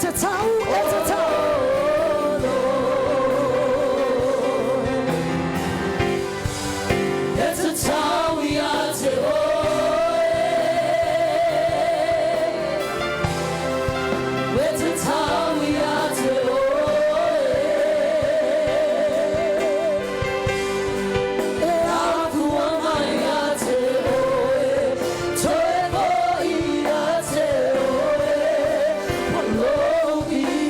te tau, e te tau. E te tau ia te oe. E te tau ia te oe. E akua mai ia te oe. Toe po ia te oe. Ua lou i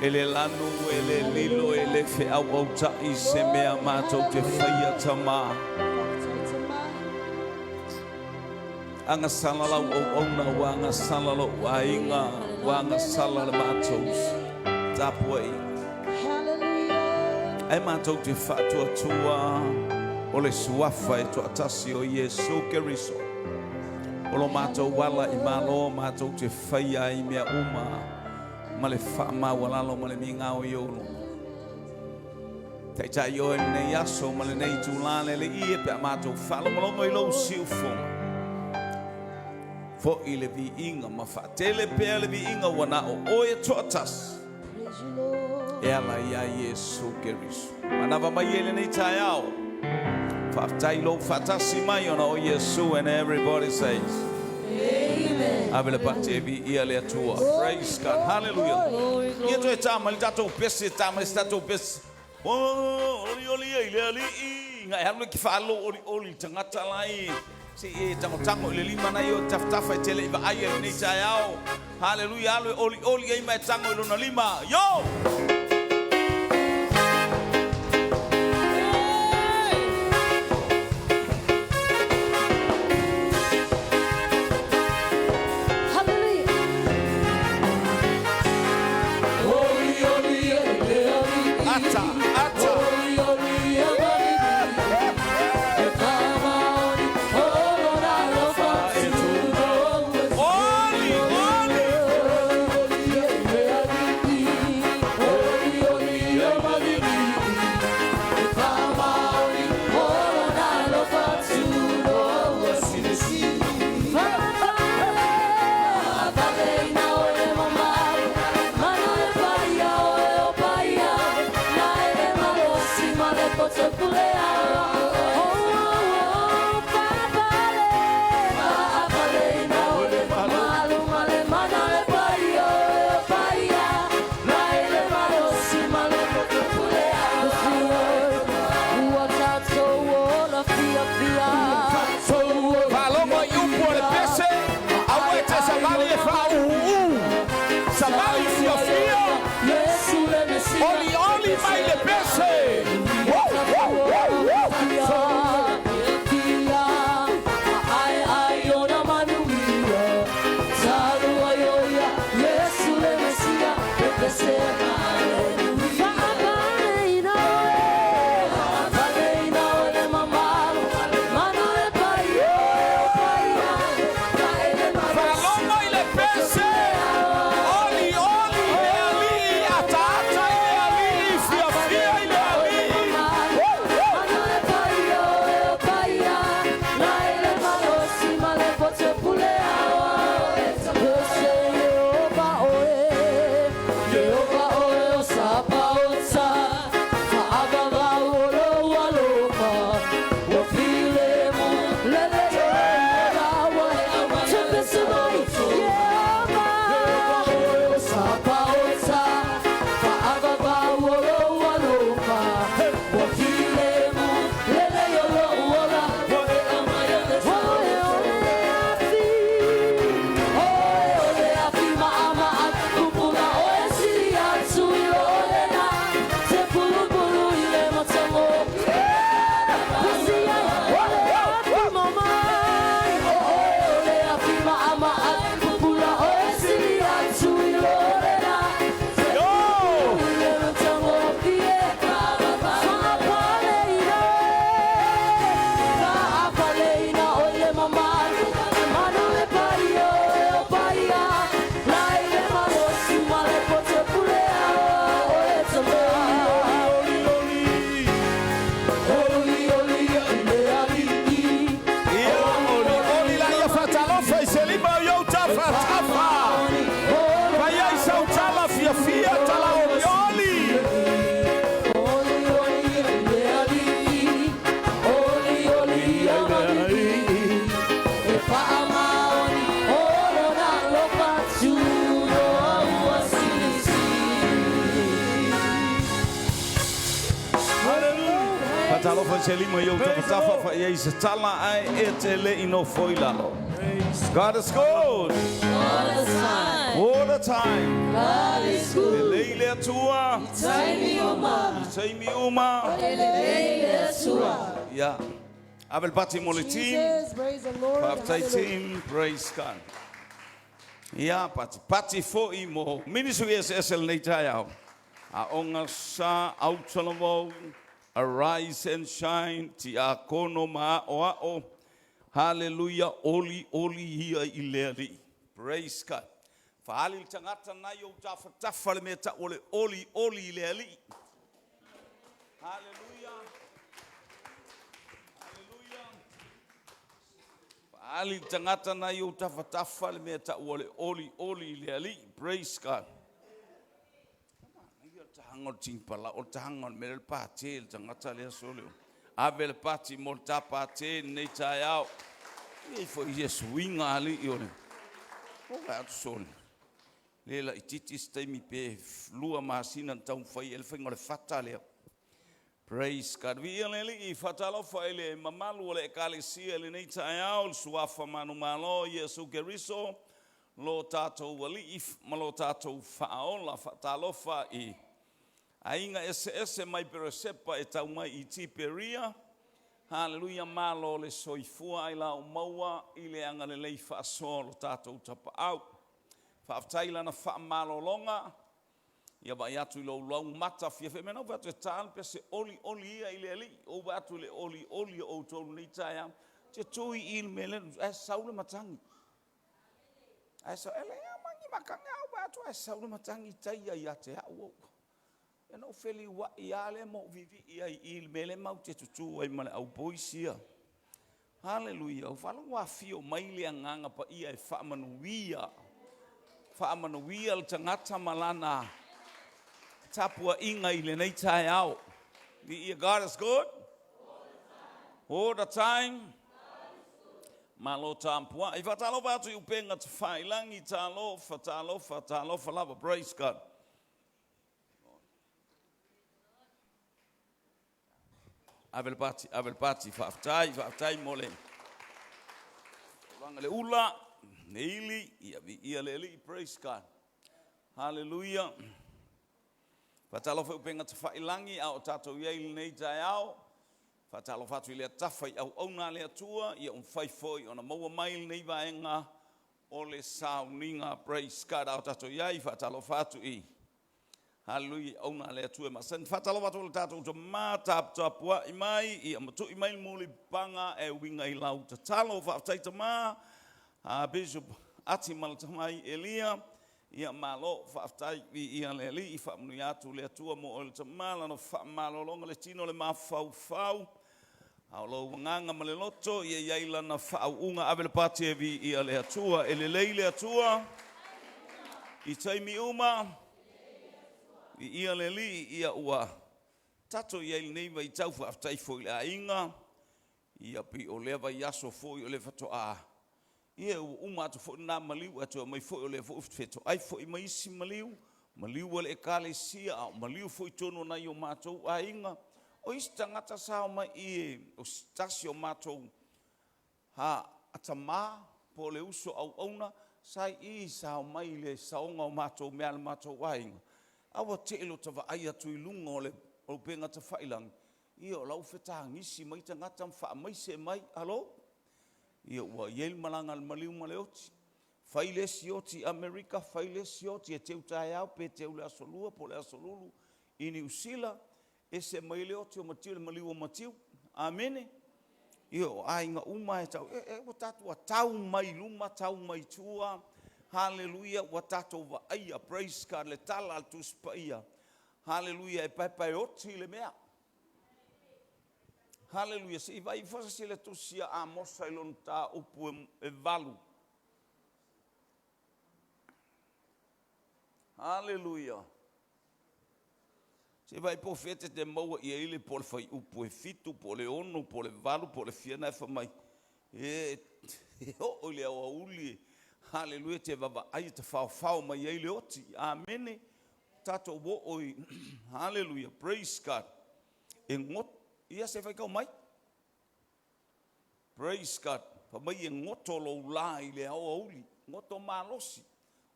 E le lanu, e le lilo, e le feauautaʻi se mea matou te faia, Tamā. Agasala lau auauna, ua agasala loʻu aiga, ua agasala le matou tapuaiga. Ae matou te faatuatua o le Suafa e toatasi o Iesu Keriso. O lo matou ala i Malo matou te faia ai mea uma ma le faamaualalo ma le migao i ou luma. Taitai oe i lenei aso ma lenei itulā le Alii e pe a matou faalogologo i lou siufofoga. Foʻi le viiga ma faatele pea le viiga ua na o oe e toatasi e ala iā Iesu Keriso. Manava mai e lenei taeao. Faafetai lou faatasi mai ona o Iesu and everybody says. Amen. Ave le pati e viia le Atua. Praise God. Hallelujah. Glory, Ia glory. toe tā mai le tatou pese, tā mai se tatou pese. Oh, oli oli ai le alii. Ngai alu le ki whaalo oli oli tangata lai. Se i e tango tango i le lima na i o tafatafa e tele i vaai e lenei taeao. Hallelujah. Alu e oli oli ai mai tango i lona lima. Yo! Hallelujah. Oli oli e le alii. Ata, ata. Oli oli e malili. E whamaoni o lona alofa tunoa. Oli, oli. Oli e le alii. Oli oli e malili. E whamaoni o lona alofa tunoa silisili. Whakapaleina o le mamalu, mana e paia o e o paia, na e le malosi ma le poto pule ao. Oh, oh, oh, whakapale, whakapaleina o le mamalu, ma le mana e paia o e o paia, na e le malosi ma le poto pule ao. Ua tatou ola fiafia. Faalogo i upu o le pese, aua e te savali e faauuū. Savali fiafia, Yesu le Mesia. oli oli mai le pese. Woo, woo, woo, woo. Faalogo i le pese, oli oli i le alii, ataata i le alii, fiafia i le alii. Woo, woo. Yo! Ia, oli oli la ia fatalofa i se lima o iou tafatafa. Vai ai sau tala fiafia, tala oli oli. Fatalofa i se lima i ou tafatafa fa i ai se tala ae e te le i nofo i lalo. God is good All the time. all the time. God is good. Lelei le le Atua. I taimi uma. I taimi uma. O le lelei le Atua. Ia. Ave le pati mo le team. Jesus, praise the Lord. Faafetai Hallelujah. team. Praise God. Ia, pati pati foi mo ministry eseese lenei taeao. Aoga Sa, Autalavou, Arise and Shine, Tiakono ma Aoao. Haleluia, oli oli ia i le Alii. Praise God. Faaali le tagata na i ou tafatafa le mea tau o le oli oli i le Alii. Haleluia. Haleluia. Faaali le tagata na i ou tafatafa le mea tau o le oli oli i le Alii. Praise God. Manaia le tahaga o le timpala, o le tahaga o le mea lea le pate le tagata lea sole. Ave le pati mo le ta pate lenei taeao. E i ai foi ia suiga alii o le o vaai atu sole. Le laitiiti se taimi pe 2 masina na taumafai ai le faiga o le fata lea. Praise God. Viia le Alii, faatalofa i le mamalu o le Ekalesia i lenei taeao, le Suafa manumalo Iesu Keriso, lo tatou Alii ma lo tatou Faaola. Faatalofa i aiga eseese mai Peresepa e tau mai i Tiperia. Haleluia, malo le soifua ai la o maua i le agalelei faasoa o lo tatou Tapaau. Faafetai lana faamalologa. Ia vaai atu i lou laumata fiafia. Mea na ou vaai atu e ta le pese olioli ia i le Alii. Ou vaai atu i le olioli o outou i lenei taeao. Te tui i le mea lea, ae sau le matagi. Ae sau, e leai lava ni matagi, a ou vaai atu ae sau le matagi tai ia ia te au ou. Ia na ou feliuai lava lea ma ou vivii ai i le mea lea matou te tutu ai ma le au boys ia. Haleluia! Ua faalogo afio mai le Agaga Paia e faamanuia, faamanuia le tagata ma lana tapuaiga i lenei taeao. Viia, God is good all the time. Malo tapuai. Faatalofa atu i upega tafailagi, talofa, talofa, talofa lava. Praise God. Ave le pati, ave le pati, faafetai, faafetai mo le tulaga le ula, le ili, ia viia le Alii, praise God. Hallelujah. Faatalofa i upega tafailagi a o tatou i ai i lenei taeao. Faatalofa atu i le atafa i auauna a le Atua, ia ua mafai foi ona maua mai lenei vaega o le sauniga, praise God, a o tatou i ai. Faatalofa atu i Haleluia, auauna a le Atua e masani. Faatalofa atu i le tatou tama taputapuai mai, ia matui mai le mulipapaga e uiga i lau tatalo. Faafetai tama, Bishop Ati Malatamai Elia, ia malo, faafetai, viia le Alii, faamanuia atu le Atua mo oe le tama, lana faamalologa le tino le mafaufau, a o lou agaga ma le loto, ia i ai lana faauuga. Ave le pati e viia le Atua, e lelei le Atua i taimi uma. Viia le Alii, ia ua tatou i ai i lenei vaitau, faafetai foi i le aiga, ia pei o lea vaiaso foi o lea faatoa, ia ua uma atu foi lena maliu, ae toe aumai foi o lea foi ua fetoai foi ma isi maliu, maliu a le Ekalesia, a o maliu foi i totonu o nai o matou aiga. O isi tagata sa omai i o se tasi o matou tama po o le uso auauna sa i i sa omai i le saoga o matou mea a le matou aiga, a ua tele o ta vaai atu i luga o le upega tafailagi, ia o la ua fetagisi mai tagata ma faamaise mai, alo, ia ua i ai le malaga a le maliu ma le oti. Fai le isi oti i Amerika, fai le isi oti e teu taeao pe teu le aso Lua po o le aso Lulu i Niu Sila, ese mai le oti o Matiu, le maliu o Matiu. Amene. Ia, o aiga uma e tau, e, e, ua tatou tau mai luma, tau mai tua. Haleluia, ua tatou vaaia, praise God, le tala a le Tusi Paia. Haleluia, e paepaeoti le mea. Haleluia, se i vaai ifo se le tusi a Amosa i lona mataupu e 8. Haleluia. Se i vaai po o fea te maua i ai le po o le fuaiupu e 7 po o le 6 po o le 8 po o le fia na e fai mai e oo i le aoauli. Haleluia, te vaavaai e tafaofao mai ai le oti. Amene. Tatou oo i haleluia, praise God. E goto ia se faitau mai. Praise God. Fai mai e goto lou la i le aoauli, goto malosi.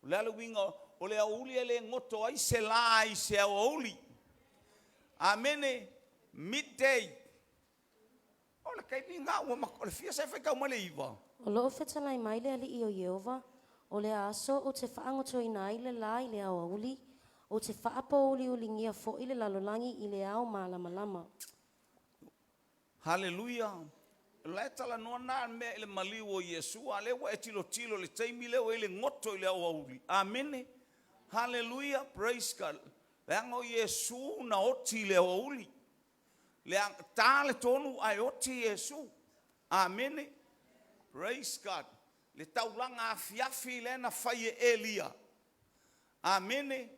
O le a le uiga O le aoauli e le goto ai se la i se aoauli. Amene. Midday. O le taimi lena ua o le fia sa e faitau mai le 9. O loo fetalai mai le Alii o Ieova, O le aso ou te faagotoina ai le la i le aoauli, ou te faapouliuligia foi le lalolagi i le ao malamalama. Haleluia! O la e talanoa na mea i le maliu o Iesu, a o lea ua e tilotilo i le taimi lea ua i ai le goto i le aoauli. Amene. Haleluia! Praise God. Leaga o Iesu na oti i le aoauli. Leaga, ta le 3 ae oti Iesu. Amene. Praise God. Le taulaga afiafi lea na fai e Elia. Amene.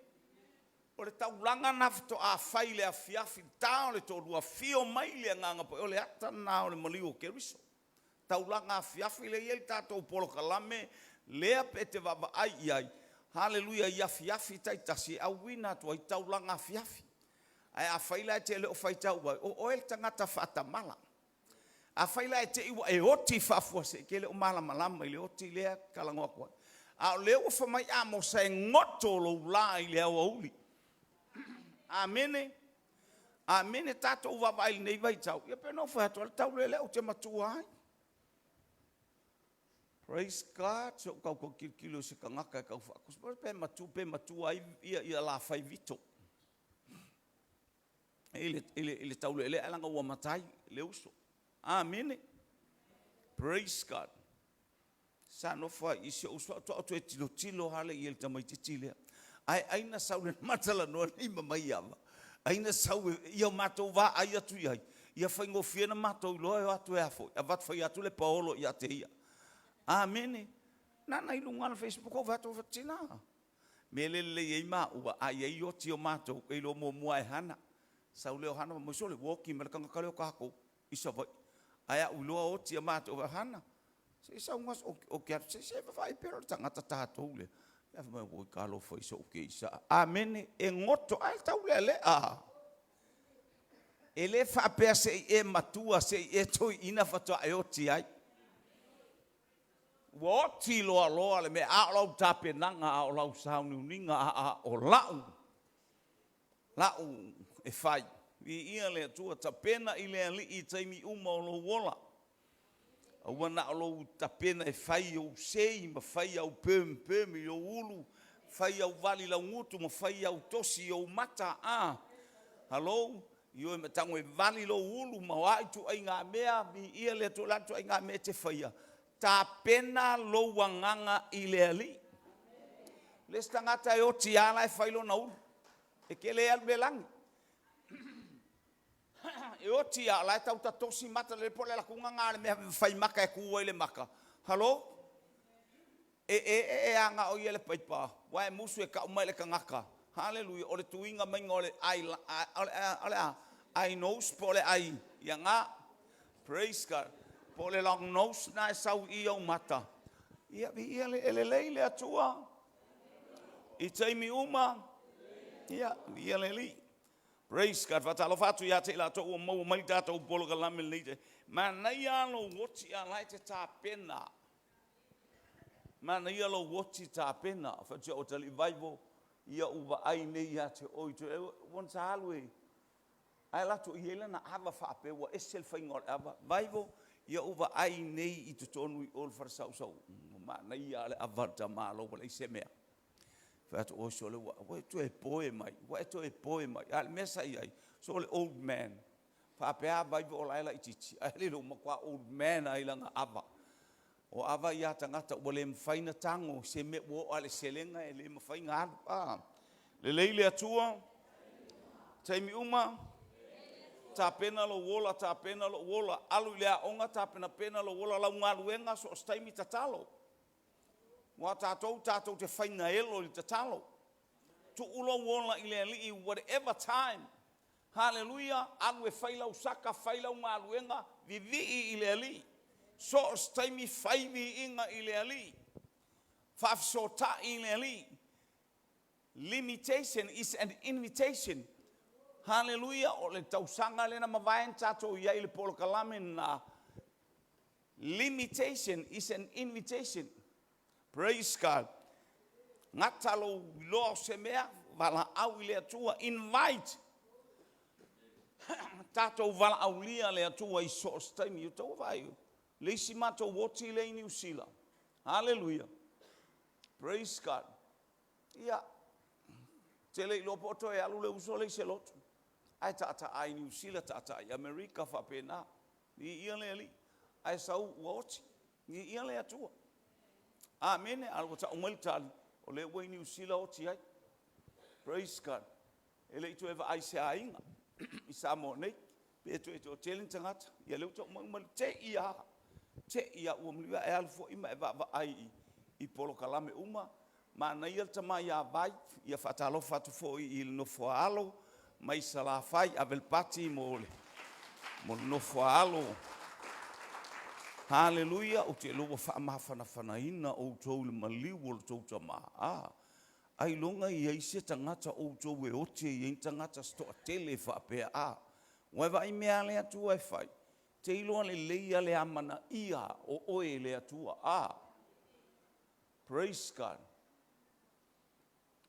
O le taulaga lena faatoa fai i le afiafi, ta o le 3, afio mai le Agaga Paia, o le ata lena o le maliu o Keriso. Taulaga afiafi lea e i ai le tatou polokalame lea pe e te vaavaai i ai, haleluia, i afiafi taitasi e auina atu ai taulaga afiafi. Ae afai la e te le o faitau ai, o oe le tagata faatamala. Afai la e te i ua e oti faafuasei, e te le o malamalama i le oti lea e talanoa atu ai. A o lea ua fai mai Amosa e goto lou la i le aoauli. Amene. Amene. Tatou vaavaai i lenei vaitau, ia pei ona ou fai atu, o le taulelea ou te matua ai. Praise God. Se i ou tau tilotilo i se tagata e tau faatusa, pe matua, pe matua ai ia Lafai Vito i le taulealea, ae leaga ua matai le uso. Amene. Praise God. Sa nofo ai i si ou uso, faatoa ou toe tilotilo lava lea i le tamaitiiti lea. Ae ai na sau le matalanoa nei ma mai ava, ai na sau ia matou vaai atu i ai, ia faigofie na matou iloa e o atu e a foi, avatu fai atu le paolo ia te ia. Amene. Nana i luga o le Facebook ou vaai atu, tina. Mea lea e lelei ai maua, a i ai oti o matou, e iloa muamua lava e Hana. Sau lea o Hana fai mai, sole, ua oti mai le tagata lea o tatou i Savaii. Ae a ou iloa oti a matou, fai atu, Hana, se i sau ou te alu, se i vaai pe le o le tagata tatou lea. Ae fai mai, oi talofa i so'u keisa. Amene, e goto, ae taulealea. E le faapea se i e matua, se i e toeaina faatoa e oti ai. Ua oti loaloa le mea, a o lau tapenaga, a o lau sauniuniga, a o la'u e fai. Viia le Atua, tapena i le Alii i taimi uma o lou ola. Aua na o lou tapena e fai ou sei ma fai au perm perm i ou ulu, fai au vali laugutu ma fai au tosi i ou mata. A, hello, ioe ma tago e vali lou ulu ma o a ituaiga mea, viia le Atua, o le a le ituaiga mea e te faia, tapena lou agaga i le Alii. Le isi tagata e oti lava la e fai lona ulu, e te le alu i le lagi. E oti lava o la e tau tatosi mata lelei po o le alatuga lena a le mea fai mata e tu ai le mata. Hello? E, e, e, e aga o ia le paipa, ua e musu e tau mai le tagata. Haleluia, o le tuiga maiga o le ai, o le a, eye nose po o le ai, ia nga. Praise God. Po o le long nose na e sau i ou mata. Ia, viia le, e lelei le Atua i taimi uma. Ia, viia le Alii. Praise God. Faatalofa atu ia te i latou ua maua mai le tatou polokalame lenei te. Manaia lou oti a la e te tapena. Manaia lou oti tapena. Whatia o tali vaivo, ia u vaai nei ia te oi. Ua sa alu e ae latou i ai lana ava faapea ua ese le faiga o le ava. Vaivo, ia ou vaai nei i totonu i o le falesausau. Manaia le ava le tamalo ua leai se mea. Fai atu, oi sole, ua e toe poe mai, ua e toe poe mai. A o le mea sa i ai, so le old man, faapea a Vaivo o la e laitiiti, ae le ua matua old man ai lana ava. O ava ia tagata ua le mafai na tago, se mea ua oo lava i le selega e le mafai na alu. A, lelei le Atua, taimi uma, tapena lou ola, tapena lou ola, alu i le aoga, tapenapena lou ola, lau galuega, so o se taimi tatalo. Aua o tatou, tatou te fainaelo i le tatalo. Tuu lou ola i le Alii whatever time. Haleluia, alu e fai lau saka, fai lau galuega, vivii i le Alii. So o se taimi fai viiga i le Alii. Faafesootai i le Alii. Limitation is an invitation. Haleluia, o le tausaga lea na mavae na tatou i ai i le polokalame lena. Limitation is an invitation. Praise God. Gata lou iloa o se mea, valaau i le Atua, invite. Tatou valaaulia le Atua i so o se taimi. Ua outou vaai i le isi matou oti lea i Niu Sila. Haleluia! Praise God. Ia, ou te le iloa po o toe alu le uso lea i se lotu, ae taataa i Niu Sila, taataa i Amerika, faapena. Viia le Alii. Ae sau ua oti. Viia le Atua. Amene. A ua tau mai le tali, o lea ua i Niu Sila oti ai. Praise God. E le i toe vaai i se aiga i Samoa nei, pe toe toatele ni tagata. Ia lea ua tau mai, te i lava, te i lava ua muliai e alu foi ma e vaavaai i polokalame uma. Manaia le tama ia Vai, ia faatalofa atu foi i le nofo a alo mai Salafai, ave le pati mo le nofo a alo. Haleluia, ou te iloa ua faamafanafanaina outou i le maliu o le tou tama. A, ailoga e i ai se tagata o outou e oti e i ai ni tagata se toatele faapea, a? Ua e vaai i mea a le Atua e fai? E te iloa lelei lava le amanaia o oe e le Atua. A, praise God.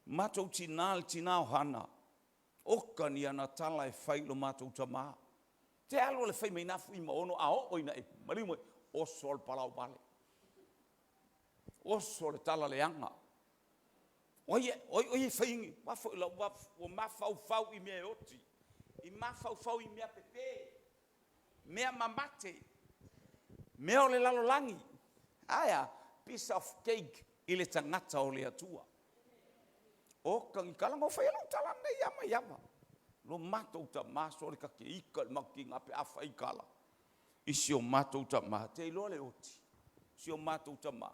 Matou tina, le tina o Hana, oka ni ana tala e fai i lo matou tama. Te alu o le fai mai na Fuimaono a oo ina e maliu mai, oso le palauvale, oso le tala leaga. O ai e fai ni, ua mafaufau i mea e oti, i mafaufau i mea pepe, mea mamate, mea o le lalolagi. Ae a? Piece of cake i le tagata o le Atua. Oka ni tala, na ou faia lau tala lenei ia Maiava. Lo matou tama sole ta te ita i le matou tina pe a fai tala i si o matou tama. E te iloa le oti, si o matou tama,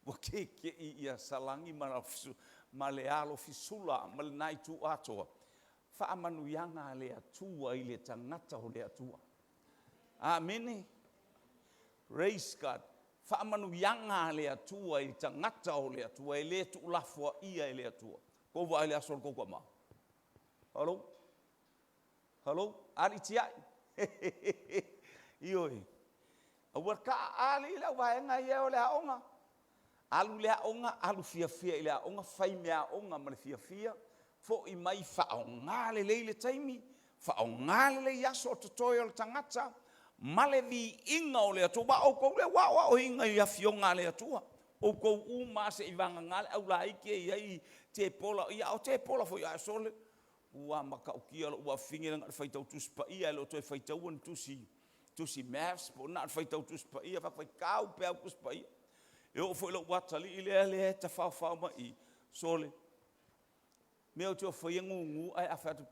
ua keke'i ia Salani ma le alo fisula ma lena itu atoa. Faamanuiaga a le Atua i le tagata o le Atua. Amene. Praise God. Faamanuiaga a le Atua i le tagata o le Atua e le tuulafoaia e le Atua. Tou vaai i le aso o le tou tama. Hello? Hello? Alii tiai. Ioe. Aua taaali le auvaega ia e o i le aoga. Alu i le aoga, alu fiafia i le aoga, fai meaaoga ma le fiafia, foi mai faaaoga lelei le taimi, faaaoga lelei aso o totoe o le tagata ma le viiga o le Atua. Aua o outou lea ua aoaoina i Afioga a le Atua, outou uma lava seivagana le aulaiti e i ai tepora, ia o tepora foi, ae sole, ua matautia lou afafine na o le faitau Tusi Paia e le o toe faitaua ni tusi, tusi maths po na o le faitau Tusi Paia, fai atu, faitau pea au Tusi Paia. E oo foi i lou atalii lea e tafaofao mai i i, sole, mea ou te ofo ai e gugu ae a fai atu,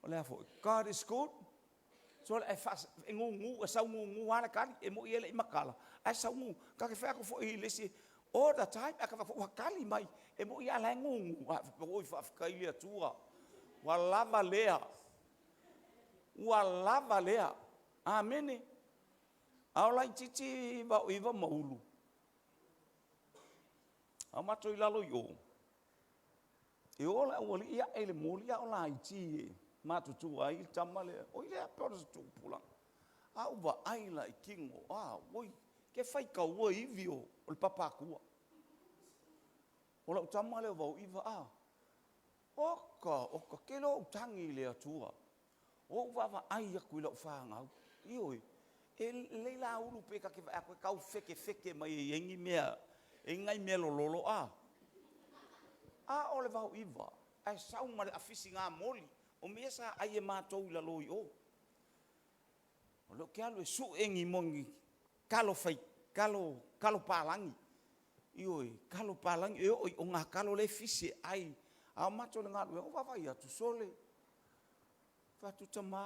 o le a foi? God is good, sole, e gugu, e sau gugu lava le tali, e moni e le i matala, ae sau gugu. Ta te fai atu foi i le isi, all the time, ae ta fai atu foi ua tali mai, e moni lava o la e gugu, ae faapea, oi faafetai i le Atua, ua lava lea, ua lava lea. Amene. A o laitiiti Vaoiva ma Ulu, a o matou i lalo i o, e o le aualii ae i le moli a o laiti e matutua ai le tama lea, oi lea pei o se tupulaga. A ou vaai la i tino, auoi, e te faitaua ivi o le papa atua. O lau tama lea o Vaoiva, a, oka oka, ou te iloa ua ou tagi i le Atua. Ua ou vaavaai atu i lau fanau, ioe, e lelei la Ulu pe ta te vaai atu e tau fekefeke mai e i ai ni mea, e i ai nai mea lololo a. A o le Vaoiva, ae sau ma le afisi gamoli, o mea ia sa ai e matou i lalo i o. O lea ou te alu e sue ni moni talo fai, talo, talo palagi, ioe, talo palagi, e oo i ogatalo la e fisi e ai. A o matou i le galuega, ou vaavaai atu, sole, fai atu, tama,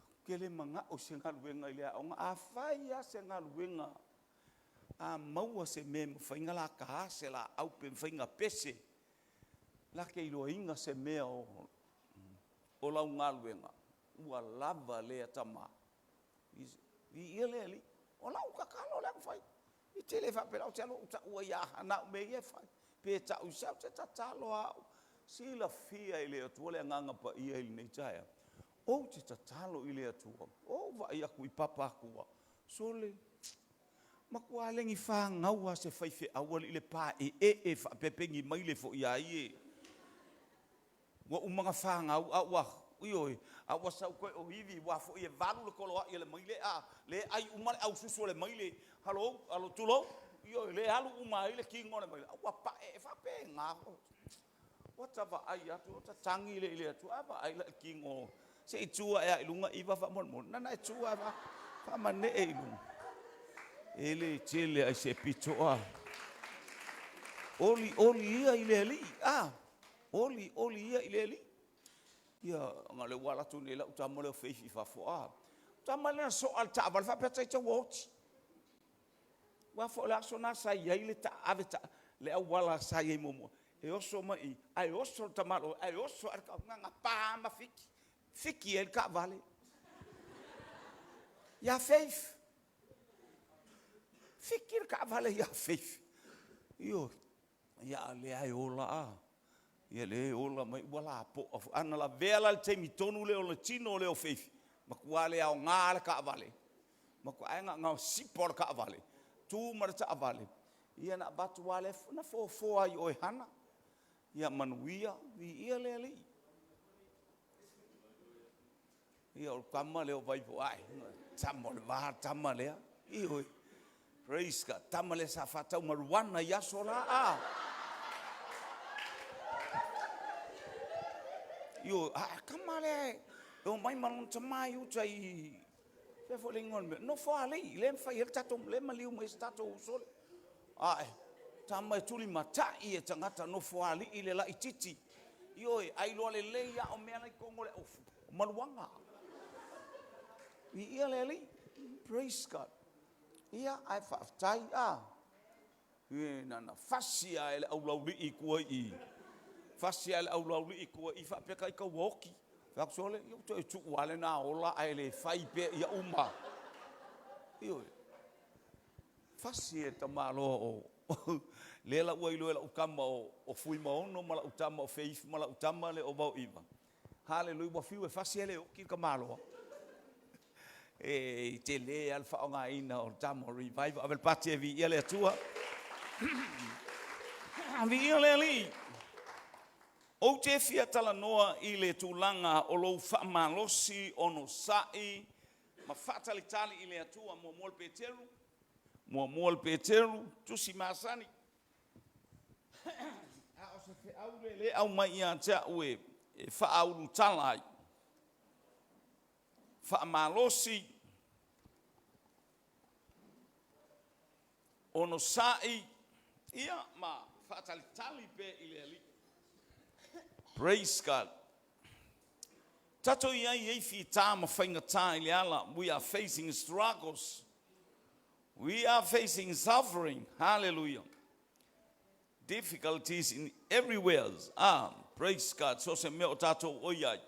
ou te le manao i se galuega i le aoga. A fai lava se galuega, a maua se mea e mafai ona la ta se laau pe mafai ona pese, la te iloaina se mea o lau galuega, ua lava lea tama. Viia le Alii. O lau tatalo lea na fai, e te le faapea la ou te alu ou tau ai ia Hana au mea ia e fai, pe tau i se, ou te tatalo lava au. Silafia e le Atua le Agaga Paia i lenei taeao, ou te tatalo i le Atua, ou vaai atu i papa atua, sole, Matua legi fagau lava se faifeau alii le paeee faapepegi mai le foi a ie. Ua uma ona fanau a ua, ioe, a ua sau toe oivi, aua foi e valu le toloai a le maile a lea e ai uma le aususu a le maile, hallo, tulou, ioe, lea e alu uma ai le tino o le maile, a ua paee, e faapena. Ua ta vaai atu ona ta tagi lea i le Atua, a vaai la i le tino, se i tu ae lava i luga Eva faamolemole. Na ona e tu lava e faamanee i luga. E le tele lava i se pito a. Olioli ia i le Alii, a, olioli ia i le Alii. Ia, ona o lea ua alu atu nei lau tama lea o Faith i fafo, a, le tama lea na soa e le taavale, faapea ita ua oti. Aua foi o le aso lena sa i ai le taave, le auala sa i ai muamua, e oso mai i, ae oso le tamaloa ae oso lava le taavale, na ona pa lava ma fiki, fiki ai le taavale. Ia Faith, fiki le taavale ia Faith. Ioe, ia a o lea lava e ola a, ia lea e ola mai ua lapoa foi. Ana lavea la i le taimi tonu lea o le tino lea o Faith, matua le aoga lava le taavale, ae na ona sipa o le taavale, tu ma le taavale, ia ona avatu lava lea, na fofoa lava i o e Hana. Ia manuia, viia le Alii. Ia o le tama lea o Vaivoa, tama o le va le tama lea. Ioe. Praise God. Tama lea sa faatau marijuana i aso la, a. Ioe, a tama lea e omai ma lona tama i uta i fea foi le igoa o le mea, Nofoalii lea na fai ai le tatou, lea e maliu mai ai si o tatou uso lea. Ae, tama e tulimatai e tagata Nofoalii le laitiiti. Ioe, a iloa lelei lava o mea la e i totonu o maruana. Viia le Alii. Praise God. Ia, ae faafetai, a, na ona fasi lava e le aulaulii i tua i i, fasi lava e le aulaulii i tua i i, faapea ita ua oti. Fai atu, sole, ia ua toe tuu lava lena ola ae le fai pea ia uma. Ioe. Fasi e le tamaloa o, lea la ua iloa e lau tama o Fuimaono ma lau tama o Faith ma lau tama lea o Vaoiva, Haleluia, ua fiu e fasi ae le oti le tamaloa. E tele lava le faaaogaina o le tama o Revival. Ave le pati e viia le Atua. Viia le Alii. Ou te fia talanoa i le tulaga o lou faamalosi, onosai ma faatalitali i le Atua. Muamua le Peteru, muamua le Peteru, tusi masani. A o se feau lea o lea e aumai ia te au e faaulutala ai, faamalosi, onosai, ia ma faatalitali pea i le Alii. Praise God. Tatou i ai i fita ma faigata i le ala. We are facing struggles. We are facing suffering. Hallelujah. Difficulties in everywhere. Ah, praise God. So se mea o tatou oi ai.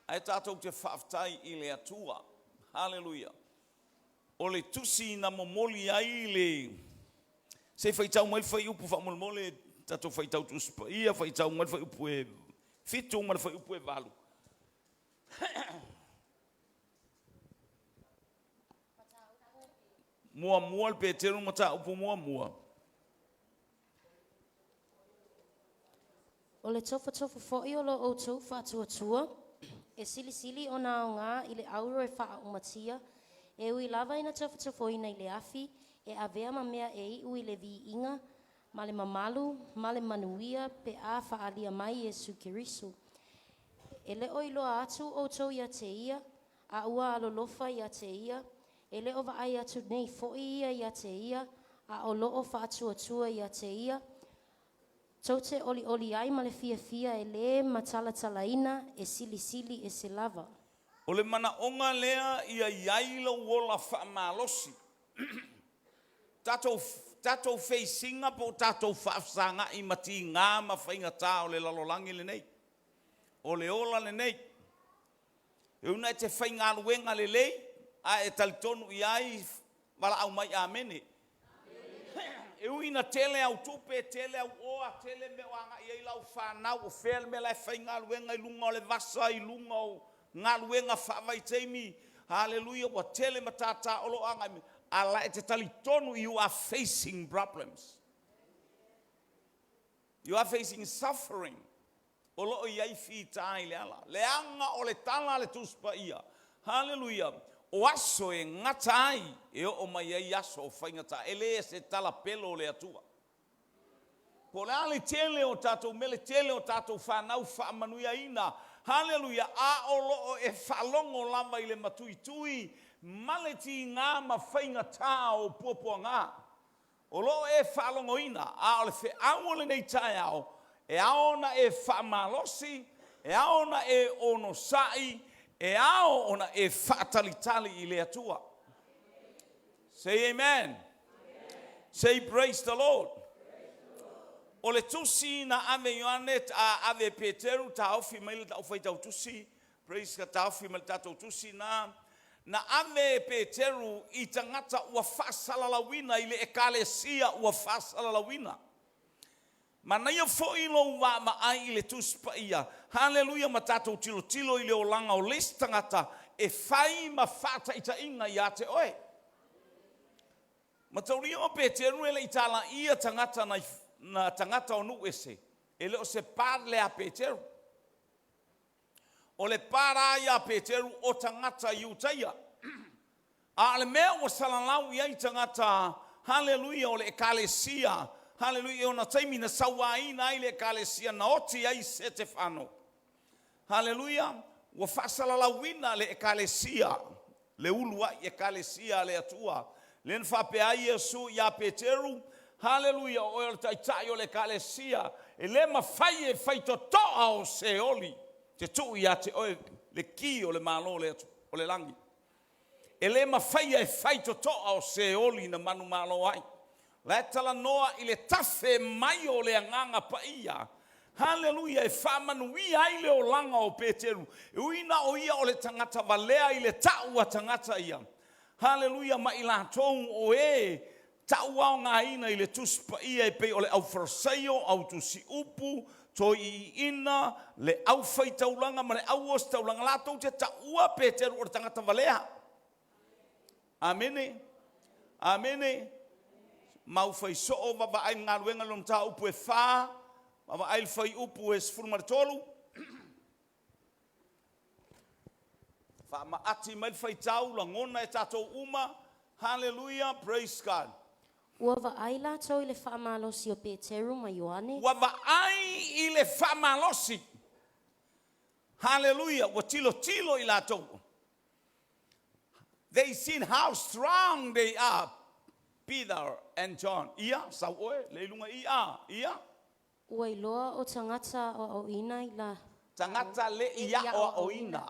Ae tatou te faafetai i le Atua. Hallelujah. O le tusi na momoli ai le se i faitau mai le fuaiupu faamolemole, tatou faitau Tusi Paia, faitau mai le fuaiupu e 7 ma le fuaiupu e 8. Muamua le Peteru mataupu muamua. O le tofotofo foi o lo outou faatuatua, e silisili ona aoga i le auro e faaaumatia, e ui lava ina tofotofoina i le afi, e avea ma mea e iu i le viiga ma le mamalu ma le manuia pe a faaalia mai Iesu Keriso. E le o iloa atu outou ia te ia, a ua alolofa ia te ia, e le o vaai atu nei foi ia ia te ia, a o loo faatuatua ia te ia, tou te olioli ai ma le fiafia e le matalatalaina, e silisili ese lava. O le manaoga lea ia i ai lou ola faamalosi. Tatou, tatou face ina po o tatou faafesagai ma tiga ma faigata o le lalolagi lenei. O le ola lenei. E ui ina e te faigaluega lelei, ae e talitonu i ai, valaau mai amene. E ui ina tele au tupe, tele au oa, tele mea o agai i ai lau fanau, o fea le mea la e faigaluega i luga o le vasa, i luga o galuega faavaitaimi, haleluia, ua tele matata o lo o agai mai, A la e te talitonu, you are facing problems. You are facing suffering. O lo o i ai fitā i le ala. Leaga o le tala a le Tusi Paia, haleluia, o aso e gata ai, e oo mai ai aso o faigata. E le se tala pelo le Atua. Po o le a le tele o tatou mea, le tele o tatou fanau faamanuiaina, haleluia, a o lo o e faalogo lava i le matuitui ma le tiga ma faigata o puapuaga. O lo o e faalogoina, a o le feau o lenei taeao, e ao ona e faamalosi, e ao ona e onosai, e ao ona e faatalitali i le Atua. Say amen. Say praise the Lord. O le tusi na ave Ioane, a ave Peteru, taofi mai le tau faitau tusi, praise God, taofi mai le tatou tusi na, na ave e Peteru i tagata ua faasalalauina i le ekalesia ua faasalalauina. Manaia foi lou vaavaai i le Tusi Paia, haleluia, ma tatou tilotilo i le olaga o le isi tagata e fai ma faataitaiga ia te oe. Mataulia o Peteru e le i talaia tagata na, na tagata o nuu ese, e le o se part lea a Peteru. O le para ia a Peteru o tagata Iutaia. A o le mea ua salalau i ai tagata, haleluia, o le ekalesia, haleluia, i ona taimi na sauaina ai le ekalesia na oti ai Setefano. Haleluia, ua faasalalauina le ekalesia, le uluai ekalesia a le Atua. Lea na faapea ai Iesu ia Peteru, haleluia, o oe o le taitai o le ekalesia, e le mafai e faitotoa o Seoli te tuu ia te oe le ki o le Malo o le lagi. E le mafai e faitotoa o Seoli na manumalo ai. La e talanoa i le tafe mai o le Agaga Paia, haleluia, e faamanuia ai le olaga o Peteru, e ui na o ia o le tagata valea i le tau a tagata ia, haleluia, ma i latou o e tauaogaina i le Tusi Paia e pei o le aufarasaio, autusiupu, toiiina, le aufaitaulaga ma le auositaulaga, latou te taua Peteru o le tagata valea. Amene. Amene. Mau fai soo vaavaai le galuega i lona mataupu e 4, vaavaai le fuaiupu e 13. Faamaati mai le faitau, lagona e tatou uma. Hallelujah, praise God. Ua vaai latou i le faamalosi o Peteru ma Ioane. Ua vaai i le faamalosi. Hallelujah, ua tilotilo i latou. They seen how strong they are, Peter and John. Ia, sau oe, le i luga i a, ia. Ua iloa o tagata aoaoina i la. Tagata le i aoaoina.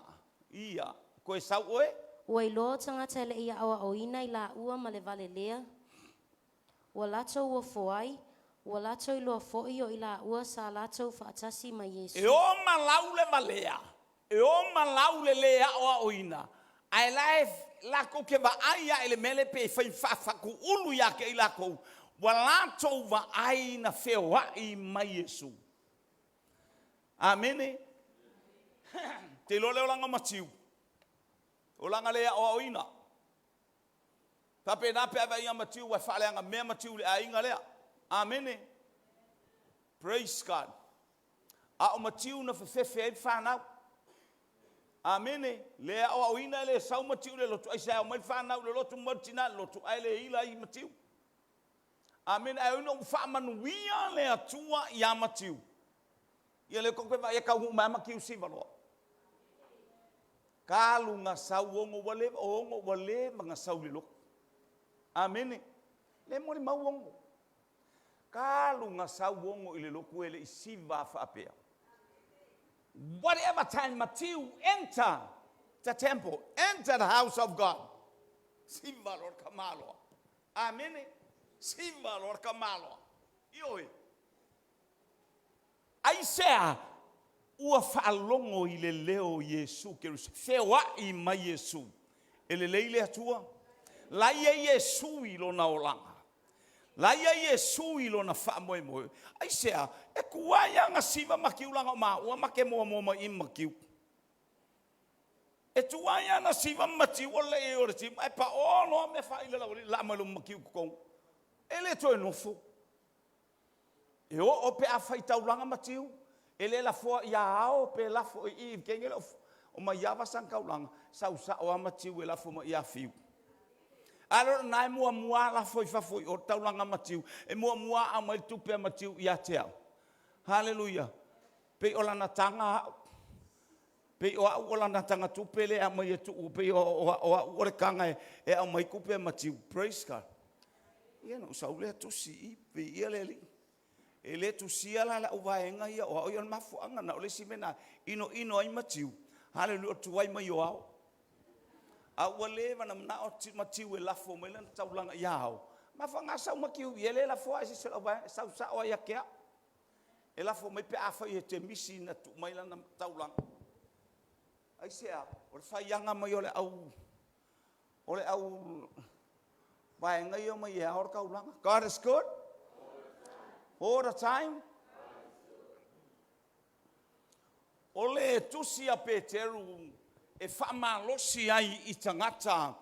Ia, koe sau oe. Ua iloa o tagata e le i aoaoina i laua ma le valelea. Ua latou ofo ai, ua latou iloa foi o i laua sa latou faatasi ma Iesu. E o malau le valea, e o malau le lē aoaoina, ae la e lakou te vaai ae i le mea lea pe fai faafakuulu ia te i lakou, ua latou vaai na feoai ma Iesu. Amene. Te iloa le olaga o Matiu, olaga le aoaoina. Faapena pe a vaai ia Matiu, ua faaleaga mea Matiu i le aiga lea. Amene. Praise God. A o Matiu na fefefe ai le fanau. Amene. Le aoaoina e le sau Matiu i le lotu, aisea omai le fanau i le lotu mo le tina i le lotu, ae le ila ai Matiu. Amene. Ae ina ua faamanuia le Atua ia Matiu, ia le koke vaai e kaunuu mai Matiu siva loa. Talu na sau ono ua leva, o ono ua leva na sau i le lotu. Amene. Le molimau ono. Talu na sau ono i le lotu e le i siva faapea. Whatever time Matiu enter the temple, enter the house of God, siva loa le tamaloa. Amene. Siva loa le tamaloa. Ioe. Aisea? Ua faalogo i le leo o Iesu Keriso, feoai mai Iesu. E lelei le Atua. La ia Iesu i lona olaga. La ia Iesu i lona faamoemoe. Aisea? E tuai lava ona siva Matiu leaga o maua ma te muamua mai i Matiu. E tuai ana siva ma matiu o le o le timu, ae paoa loa mea faaila le aualii laa mai luma matiu i totonu. E le toe nofo. E oo pe a fai taulaga matiu, e le lafoa ia ao pe lafo i i i le taimi lea o Maiava sana taulaga, sau sao lava matiu e lafo mai ia Fiu. A lea o lena e muamua lava lafo i fafo i o le taulaga a Matiu, e muamua lava aumai le tupe a Matiu ia te au. Haleluia! Pei o lana taga au. Pei o au o lana tagatupe lea e aumai e tuu, pei o au o le taga e aumai tupe a Matiu. Praise God. Ia ona ou sau lea tusi i i, viia le Alii. E le tusia la lau vaega ia o au, ia o le mafuaaga lena. O le isi mea lena, e inoino ai Matiu, haleluia, o le tuai mai o ao. A ua leva ona manao Matiu e lafo mai lana taulaga ia Ao, mafuaaga sau Matiu i i e le lafoa i se isi o le auvaega, e sau sao lava ia te au. E lafo mai pe afai e te misi ona tuu mai lana taulaga. Aisea? O le faiaga mai o le au o le au vaega ia e omai e ao le taulaga. God is good all the time. O le tusi a Peteru e faamalosi ai i tagata.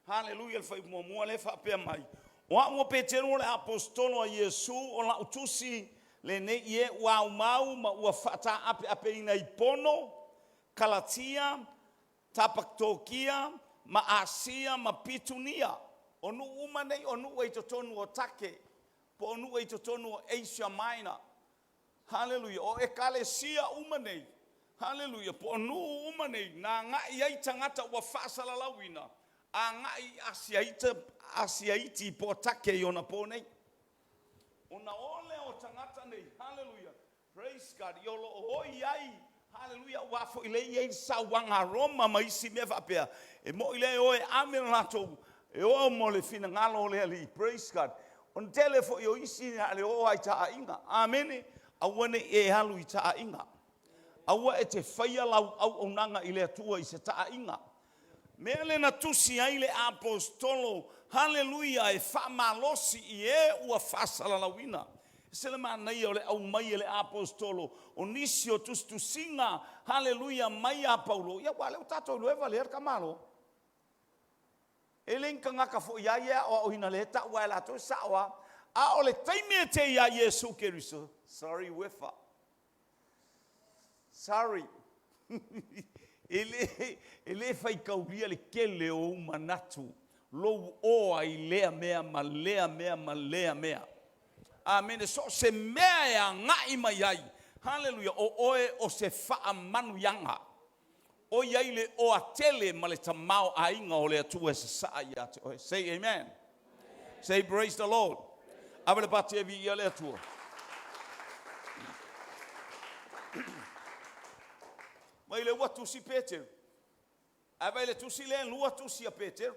Haleluia, le fuaiupu muamua lea e faapea mai, O au o Peteru o le aposetolo a Iesu, o lau tusi lenei i e ua aumau ma ua faataapeapeina i Pono, Kalatia, Kapatokia ma Asia ma Pitunia. O nuu uma nei o nuu e i totonu o Take, po o nuu e i totonu o Asia Minor. Haleluia! O ekalesia uma nei, haleluia, po o nuu uma nei na agai i ai tagata ua faasalalauina agai i Asia iti po o Take i ona po nei. Ona o lea o tagata nei, haleluia, Praise God, o lo o oi ai, haleluia, aua foi lea e i ai le sauaga a Roma ma isi mea faapea, e moni lea e o e ame le latou, e o mo le finagalo o le Alii, praise God. O le tele foi o isi na o le o lava i taaiga, amene. Aua ne i e alu i taaiga, aua e te faia lau auaunaga i le Atua i se taaiga. Mea lea na tusi ai le aposetolo, haleluia, e faamalosi i e ua faasalalauina. E ese le manaia o le aumai e le aposetolo o nisi o tusitusiga, haleluia, mai ia Paulo, ia aua o lea ua tatou iloa e valea le tamaloa. E le ni tagata foi ia e aoaoina, o lea e tau lava e latou e sao lava. A o le taimi e te i ai ia Iesu Keriso, sorry Uefa, Sorry. E le, e le faitaulia le tele o ou manatu, lou oa i lea mea ma lea mea ma lea mea. Amene. So o se mea e agai mai ai, haleluia, o oe o se faamanuiaga. ʻOiai le oa tele ma le tamaoaiga o le Atua e sasaa ia te oe. Say amen. Say praise the Lord. Ave le pati e viia le Atua. Mai le ua tusi Peteru. Ae vai le tusi lea, lua tusi a Peteru.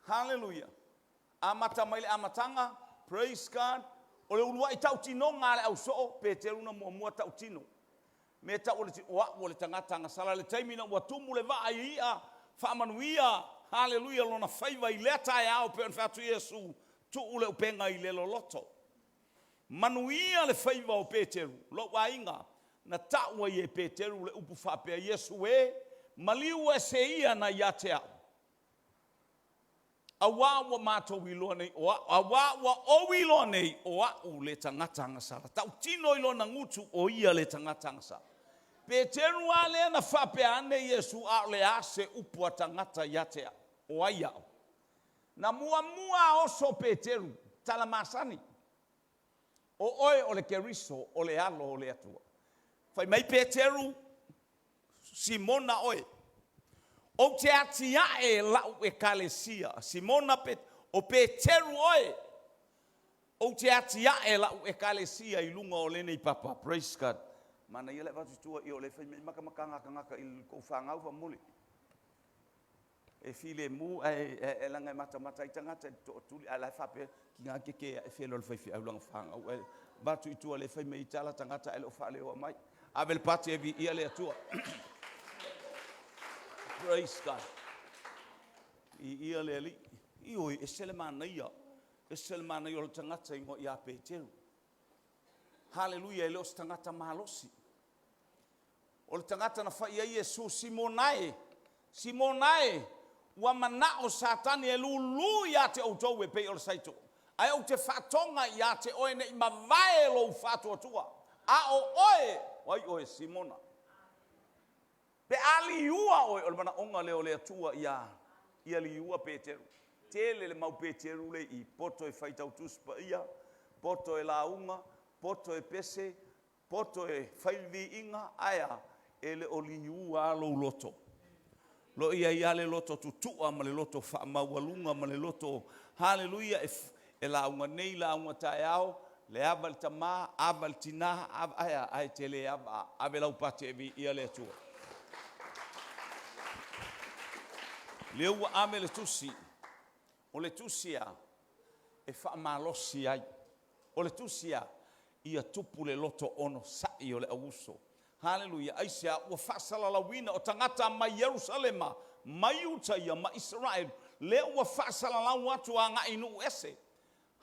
Haleluia. Amata mai le amataga, praise God. O le uluai tautinoga a le ausoo, Peteru na muamua tautino. Mea tau o le o au o le tagata agasala. Le taimi ina ua tumu le vaa i i'a, faamanuia, haleluia, lona faiva i lea taeao, pei ona fai atu Iesu, tuu le upega i le loloto. Manuia le faiva o Peteru, lou aiga, na tau ai e Peteru le upu faapea, Iesu e, maliu ese ia na ia te au. Auā ua matou iloa nei o au, auā ua ou iloa nei o au le tagata agasala. Tautino i lona gutu o ia le tagata agasala. Peteru a lea na faapea ane Iesu, a o le a se upu a tagata ia te au, o ai au? Na muamua oso Peteru, tala masani, o oe o le Keriso, o le Alo o le Atua. Fai mai Peteru, Simona oe, ou te atiae lau ekalesia. Simona Pe, o Peteru oe, ou te atiae lau ekalesia i luga o lenei papa. Praise God. Manaia le avatu i tua i o le fai mai matamataga a tagata i tou fanau faamolemole. E filemu ae e leaga e matamata ai tagata i le tootuli ae la e faapea tiga keke ae felo le faifeau lana fanau ae avatu i tua le fai mai tala tagata ae le o faaleoa mai. Ave le pati e viia le Atua. Praise God. Viia le Alii. Ioe, ese le manaia. Ese le manaia o le tagata igoa ia Peteru. Haleluia, e le o se tagata malosi. O le tagata na fai i ai Iesu, Simona e, Simona e, ua manao Satani e lulu ia te outou e pei o le saito, ae ou te faatoga ia te oe ne i mavae lou faatuatua, a o oe, o ai oe, Simona? Pe a liua oe, o le manaoga lea o le Atua ia, ia liua Peteru. Tele le mau Peteru le i poto e faitau Tusi Paia, poto e lauga, poto e pese, Poto e fai le viiga, ae a? E le o liua lava lou loto. O lo o i ai lava le loto tutua ma le loto faamaualuga ma le loto, haleluia, e lauga nei, lauga taeao, le ava i le tama, ava i le tina, ava, ae a? Ae te le ava lava. Ave lau pati e viia le Atua. Lea ua ave le tusi, o le tusi a e faamalosi ai. O le tusi a, ia tupu le loto onosai o le au uso. Haleluia! Aisea? Ua faasalalauina o tagata mai Ierusalema, mai Iutaia ma Isaraelu, lea ua faasalalau atu agai i nuu ese.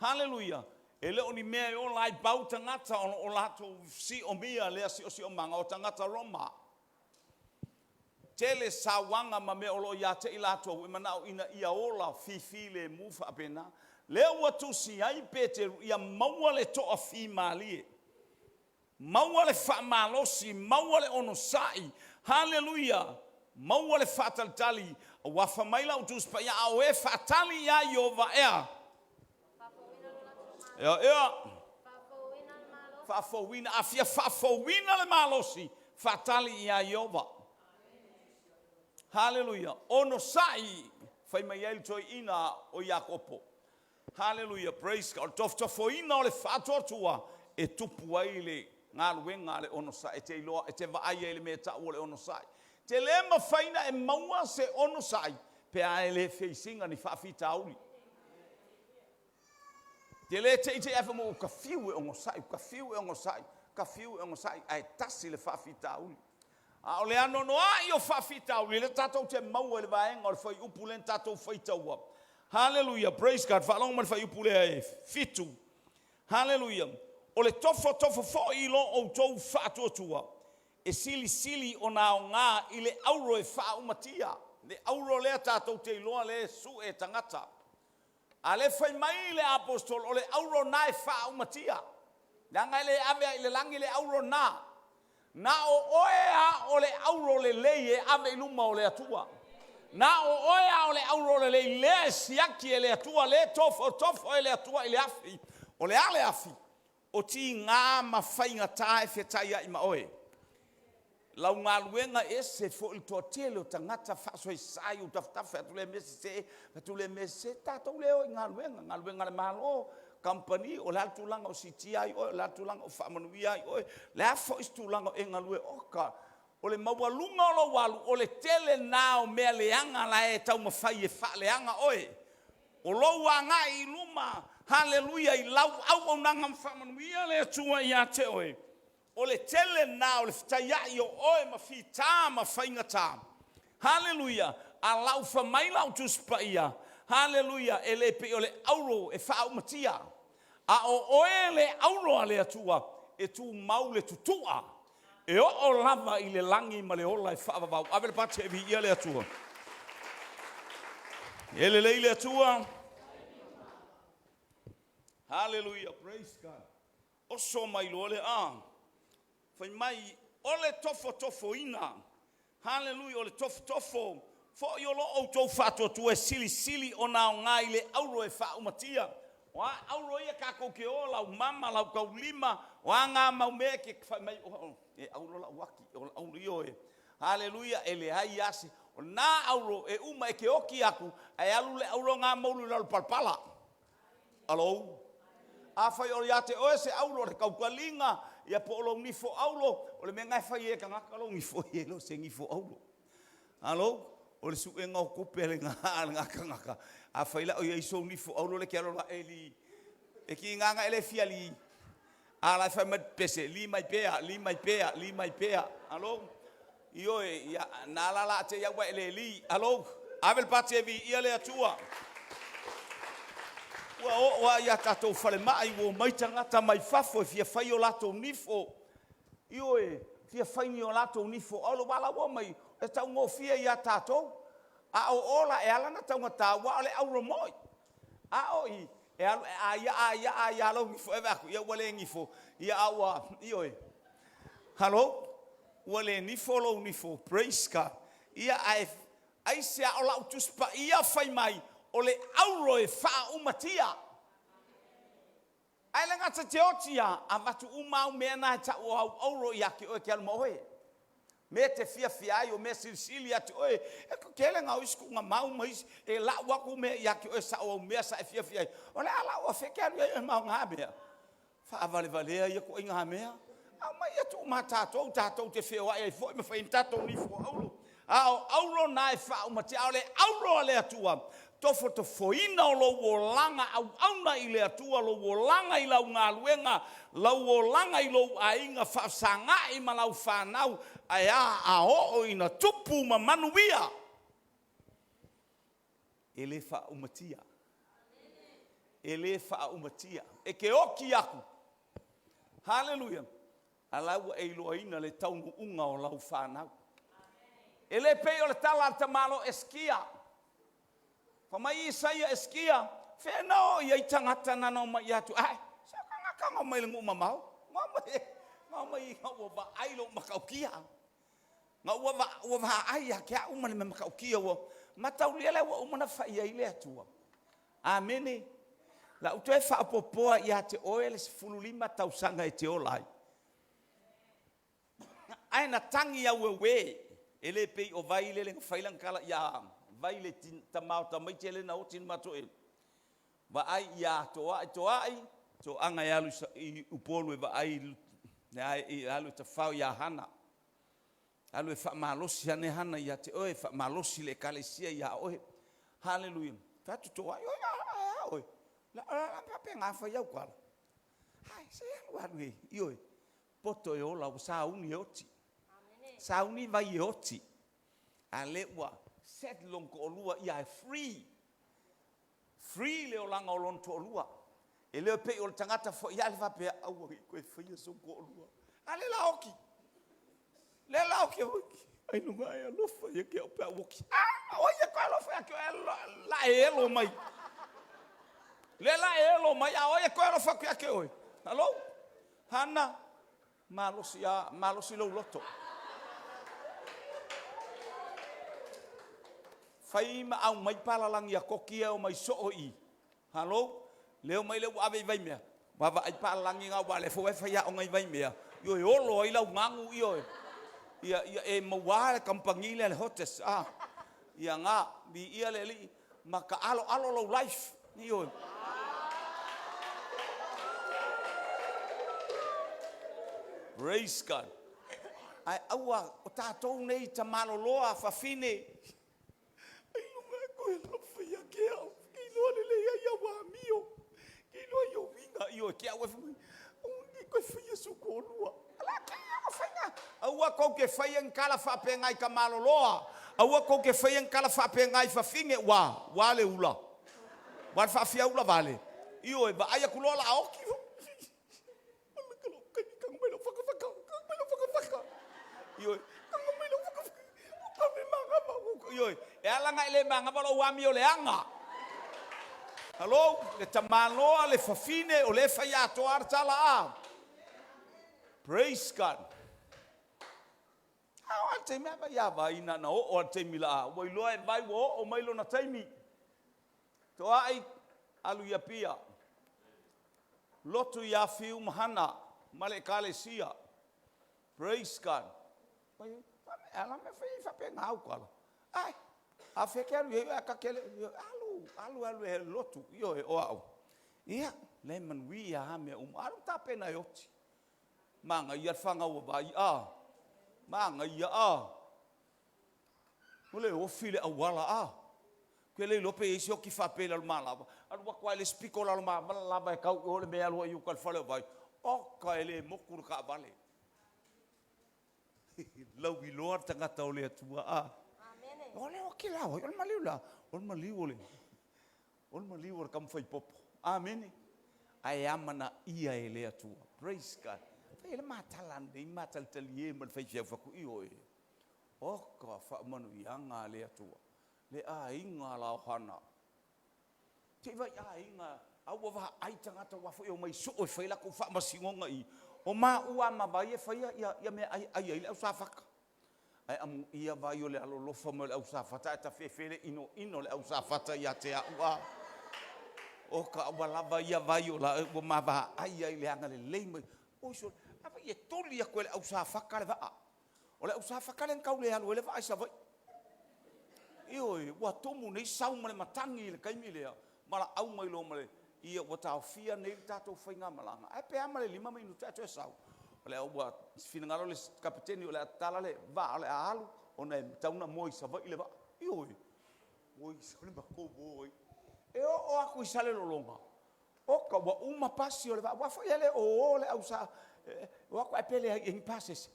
Haleluia! E le o ni mea e ola ai pau tagata o lo o latou siomia lea siosiomaga o tagata Roma. Tele sauaga ma mea o lo o ia te i latou e manao ina ia ola fifilemu faapena. Lea ua tusi ai Peteru ia maua le toafimalie, maua le faamalosi, maua le onosai, haleluia, maua le faatalitali, aua fai mai lau Tusi Paia, a o e faatali ia Ieova ea? Ea, ea. Faafouina. A fia faafouina le malosi, faatali ia Ieova. Haleluia. Onosai, fai mai ai le toeaina o Iakopo. Haleluia, praise God. O le tofotofoina o le faatuatua e tupu ai le galuega a le onosai. E te iloa, e te vaai ai i le mea e tau o le onosai. E te le mafai ona e maua se onosai pe a e le face ina ni faafitauli. Te le te i te i ae fai mai, ua ta fiu e onosai, ua ta fiu e onosai, ta fiu e onosai, ae tasi le faafitauli. A o le anoanoai o faafitauli lea tatou te maua i le vaega o le fuaiupu lea na tatou faitaua. Haleluia, praise God. Faalogo mai le fuaiupu lea e 7. Haleluia. O le tofotofo foi i lo outou faatuatua, e silisili ona aoga i le auro e faaumatia. Le auro lea tatou te iloa lea e sue e tagata. A lea fai mai le Aposetolo, o le auro na e faaumatia, leaga e le ave a i le lagi le auro na. Na o oe a o le auro lelei e ave i luma o le Atua. Na o oe a o le auro lelei lea e siaki e le Atua, lea e tofotofo e le Atua i le afi. O le a le afi? O tiga ma faigata e fetaiai ma oe. Lau galuega e ese foi le toatele o tagata faasoesa i ou tafatafa, fai atu lea mea sese, fai atu lea mea sese. Tatou le o i galuega, galuega a le Malo, kamupani, o le a le tulaga o siitia ai oe, o le a le tulaga o faamanuia ai oe, le a foi se tulaga o e galue, oka, o le maualuga o lou alu, o le tele lena o mea leaga la e taumafai e faaleaga oe. O lou agai i luma, haleluia, i lau auaunaga ma faamanuia le Atua ia te oe, o le tele lena o le fetaiai o oe ma fita ma faigata. Haleluia! A laufa mai lau Tusi Paia, haleluia, e le pei o le auro e faaumatia, a o oe le auro a le Atua e tumau le tutua e oo lava i le lagi ma le ola e faavavau. Ave le pati e viia le Atua. E lelei le Atua. Haleluia, praise God. Oso mai loa le a. Fai mai, o le tofotofoina. Haleluia, o le tofotofo foi o lo outou faatuatua e silisili ona aoga i le auro e faaumatia. O a auro ia tatou te o, lau mama, lau taulima, o a na mau mea e te fai mai, oh, e auro lau ati, o auro, ioe. Haleluia, e leai lava se, o na auro e uma e te oti atu, ae alu le auro na moulu i lalo palapala. Alou. Afai o ia te oe se auro o le tautaliga, ia po o lou nifo auro, o le mea lena e fai ai e tagata lou nifo, e le o se nifo auro. Alou. O le suega o tupe a lena, a lena tagata. Afai la o i ai sou nifo auro lea e te alu alu e li, e tiga ona e le fia li. A la e fai mai le pese, li mai pea, li mai pea, li mai pea. Alou. Ioe, ia, na ala la te iau e le li. Alou. Ave le pati e viia le Atua. Ua oo lava ia tatou falemai, ua omai tagata mai fafo e fia fai o latou nifo. Ioe, fia fai ni o latou nifo auro, aua la ua omai e taugofie ia tatou. A o o la e ala ona taugata aua o le auro moi. A o i, e alu e ai lava ai lava ai lava lou nifo ea e vaai atu, ia ua le nifo, ia a ua, ioe. Halo, ua le nifo lou nifo, praise God. Ia ae aisea o lau Tusi Paia fai mai, o le auro e faaumatia. Ae le gata te oti a, avatu uma au mea na e tau o au auro ia te oe e te alu ma oe. Mea e te fiafia ai, o mea silisili ia te oe. E tele na o isi tuuga mau ma isi e lau atu mea ia te oe sao au mea sa e fiafia ai. O le a la o fea e te alu ai oe ma na mea? Faavalevalea ia ituaiga mea. Aumai ia tuu ma tatou, tatou te feoai ai foi ma fai ai ni tatou nifo auro. A o auro na e faaumatia, a o le auro a le Atua, tofotofoina o lou olaga auauna i le Atua, lou olaga i lau galuega, lau olaga i lou aiga, faafesagai ma lau fanau, ae a, a oo ina tupu ma manuia, e le faaumatia, e le faaumatia. E te oti atu, haleluia, a la ua e iloaina le taunuuga o lau fanau. E le pei o le tala a le tamaloa Esekia. Fai mai Isaia, Esekia, fea na o i ai tagata na na omai ia atu, ae, se o tagata na omai i le nuu mamao, na omai, na omai ina ua vaai lou matautia. Na ua, ua vaai ia te au ma le mea matautia ua mataulia lea ua uma ona fai ai le Atua. Amene. La u toe faaopoopoa ia te oe le 15 tausaga e te ola ai. Ae na tagi aueuē, e le pei o Vai lele na fai lana tala ia Vai le tama o tamaiti lea na oti le matou vaai ia Toai, Toai, toaga e alu i Upolu e vaai e alu e tafao ia Hana. Alu e faamalosi ane Hana ia te oe, faamalosi le ekalesia ia oe. Haleluia. Fai atu Toai, oi a oe, la la faapena fai au tala. Ai, se alu alu e, ioe, poto e ola ua sauni e oti. Sauni vai e oti. A lea ua set lona toalua ia e free. Free le olaga o lona toalua. E le pei o le tagata foi lea faapea, aua ne i toe faia sou toalua. A lea la oti. Lea la oti ailoga e alofa ia te au pe a ou oti. A, o ai e toe alofa ia te oe la e elo mai. Lea la e elo mai, a o ai e toe alofa atu ia te oe? Hello? Hana, malosi, a, malosi lou loto. Fai ma aumai palalagi a koki ia e omai soo i i. Halo, leo mai lea ua ave i Vaimea, vaavaai palalagi na aua o lea foi ua e faiaoga i Vaimea, ioe, e olo ai lau gagu, ioe, ia, ia e mauā le kamupani lea le Hotus, a, ia na, viia le Alii, ma taaloalo lou life, ioe. Praise God. Ae aua, o tatou nei tamaloloa fafine, Ailoga e toe alofa ia te au, ke iloa lelei ai au amio, ke iloa ai ou uiga, ioe, ke au e fai mai, aua ne i toe faia sou toalua. La ke ia faiga. Aua tou te faia ni tala faapena i tamaloloa, aua tou te faia ni tala faapena i fafine, ua, ua le ula, ua le faafiaula vale. Ioe, vaai atu loa o le a oti. Ioe, e ala ona e le manava lou amio leaga. Hello, le tamaloa, le fafine, o lea e fai atoa lava le tala a. Praise God. A o le taimi a ia vai na na oo a le taimi la ua iloa e vai ua oo mai lona taimi. Toai alu i Apia. Lotu ia Fiu ma Hana ma le Ekalesia. Praise God. Ala mea fai ai faapena au tala. Ai, a fea ke alu i ai a ka kele, alu, alu, alu e lotu, ioe, o au. Ia, le manuia a mea uma. Alu tapena e oti. Manaia le fanau a vai, a. Manaia, a. O le ofi le auala a. Ou te le iloa pe i ai se oti faapea i Lalomalava. Alu atu lava i le isi pito o Lalomalava lava e tau i o le mea e alu ai i uka i le fale o Vai. Oka e le motu le taavale. Lauiloa le tagata o le Atua a. O le oti la o ai? O le maliu la? O le maliu o le O le maliu o le taumafai popo. Amene. Ae amanaia e le Atua. Praise God. Fai ai le matala nei ma talitalie ma le faifeau fai atu, Ioe, oka faamanuiaga a le Atua, le aiga a la ohana. Se i vaai aiga, a ua vaai tagata aua foi e omai soo e fai a latou faamasinoga i i. O maua lava ma vai e faia ia meaai e ai ai le au safata. Ae amuia vai o le alolofa mai o le au safata ae tafefe le inoino o le au safata ia te au a. Oka, ua lava ia vai o la ua ma vaai ai i le agalelei mai. Oi sole, a fai e tuli atu e le au safata le vaa. O le au safata lea na tau le alu ai le vaa i Savaii. Ioe, ua tumu nei sau ma le matagi i le taimi lea, valaau mai loa ma le, ia ua taofia nei le tatou faigamalaga, ae pe a ma le 5 minute ae toe sau. O lea ua finagalo le Kapeteni o le a tatala le vaa o le a alu ona e tatau ona moa i Savaii le vaa. Ioe, oi sole matou o ai. E oo atu i Salelologa, oka ua uma pasi o le vaa, aua foi e le o o le au sa, e o atu ae pe leai i ai ni pasese.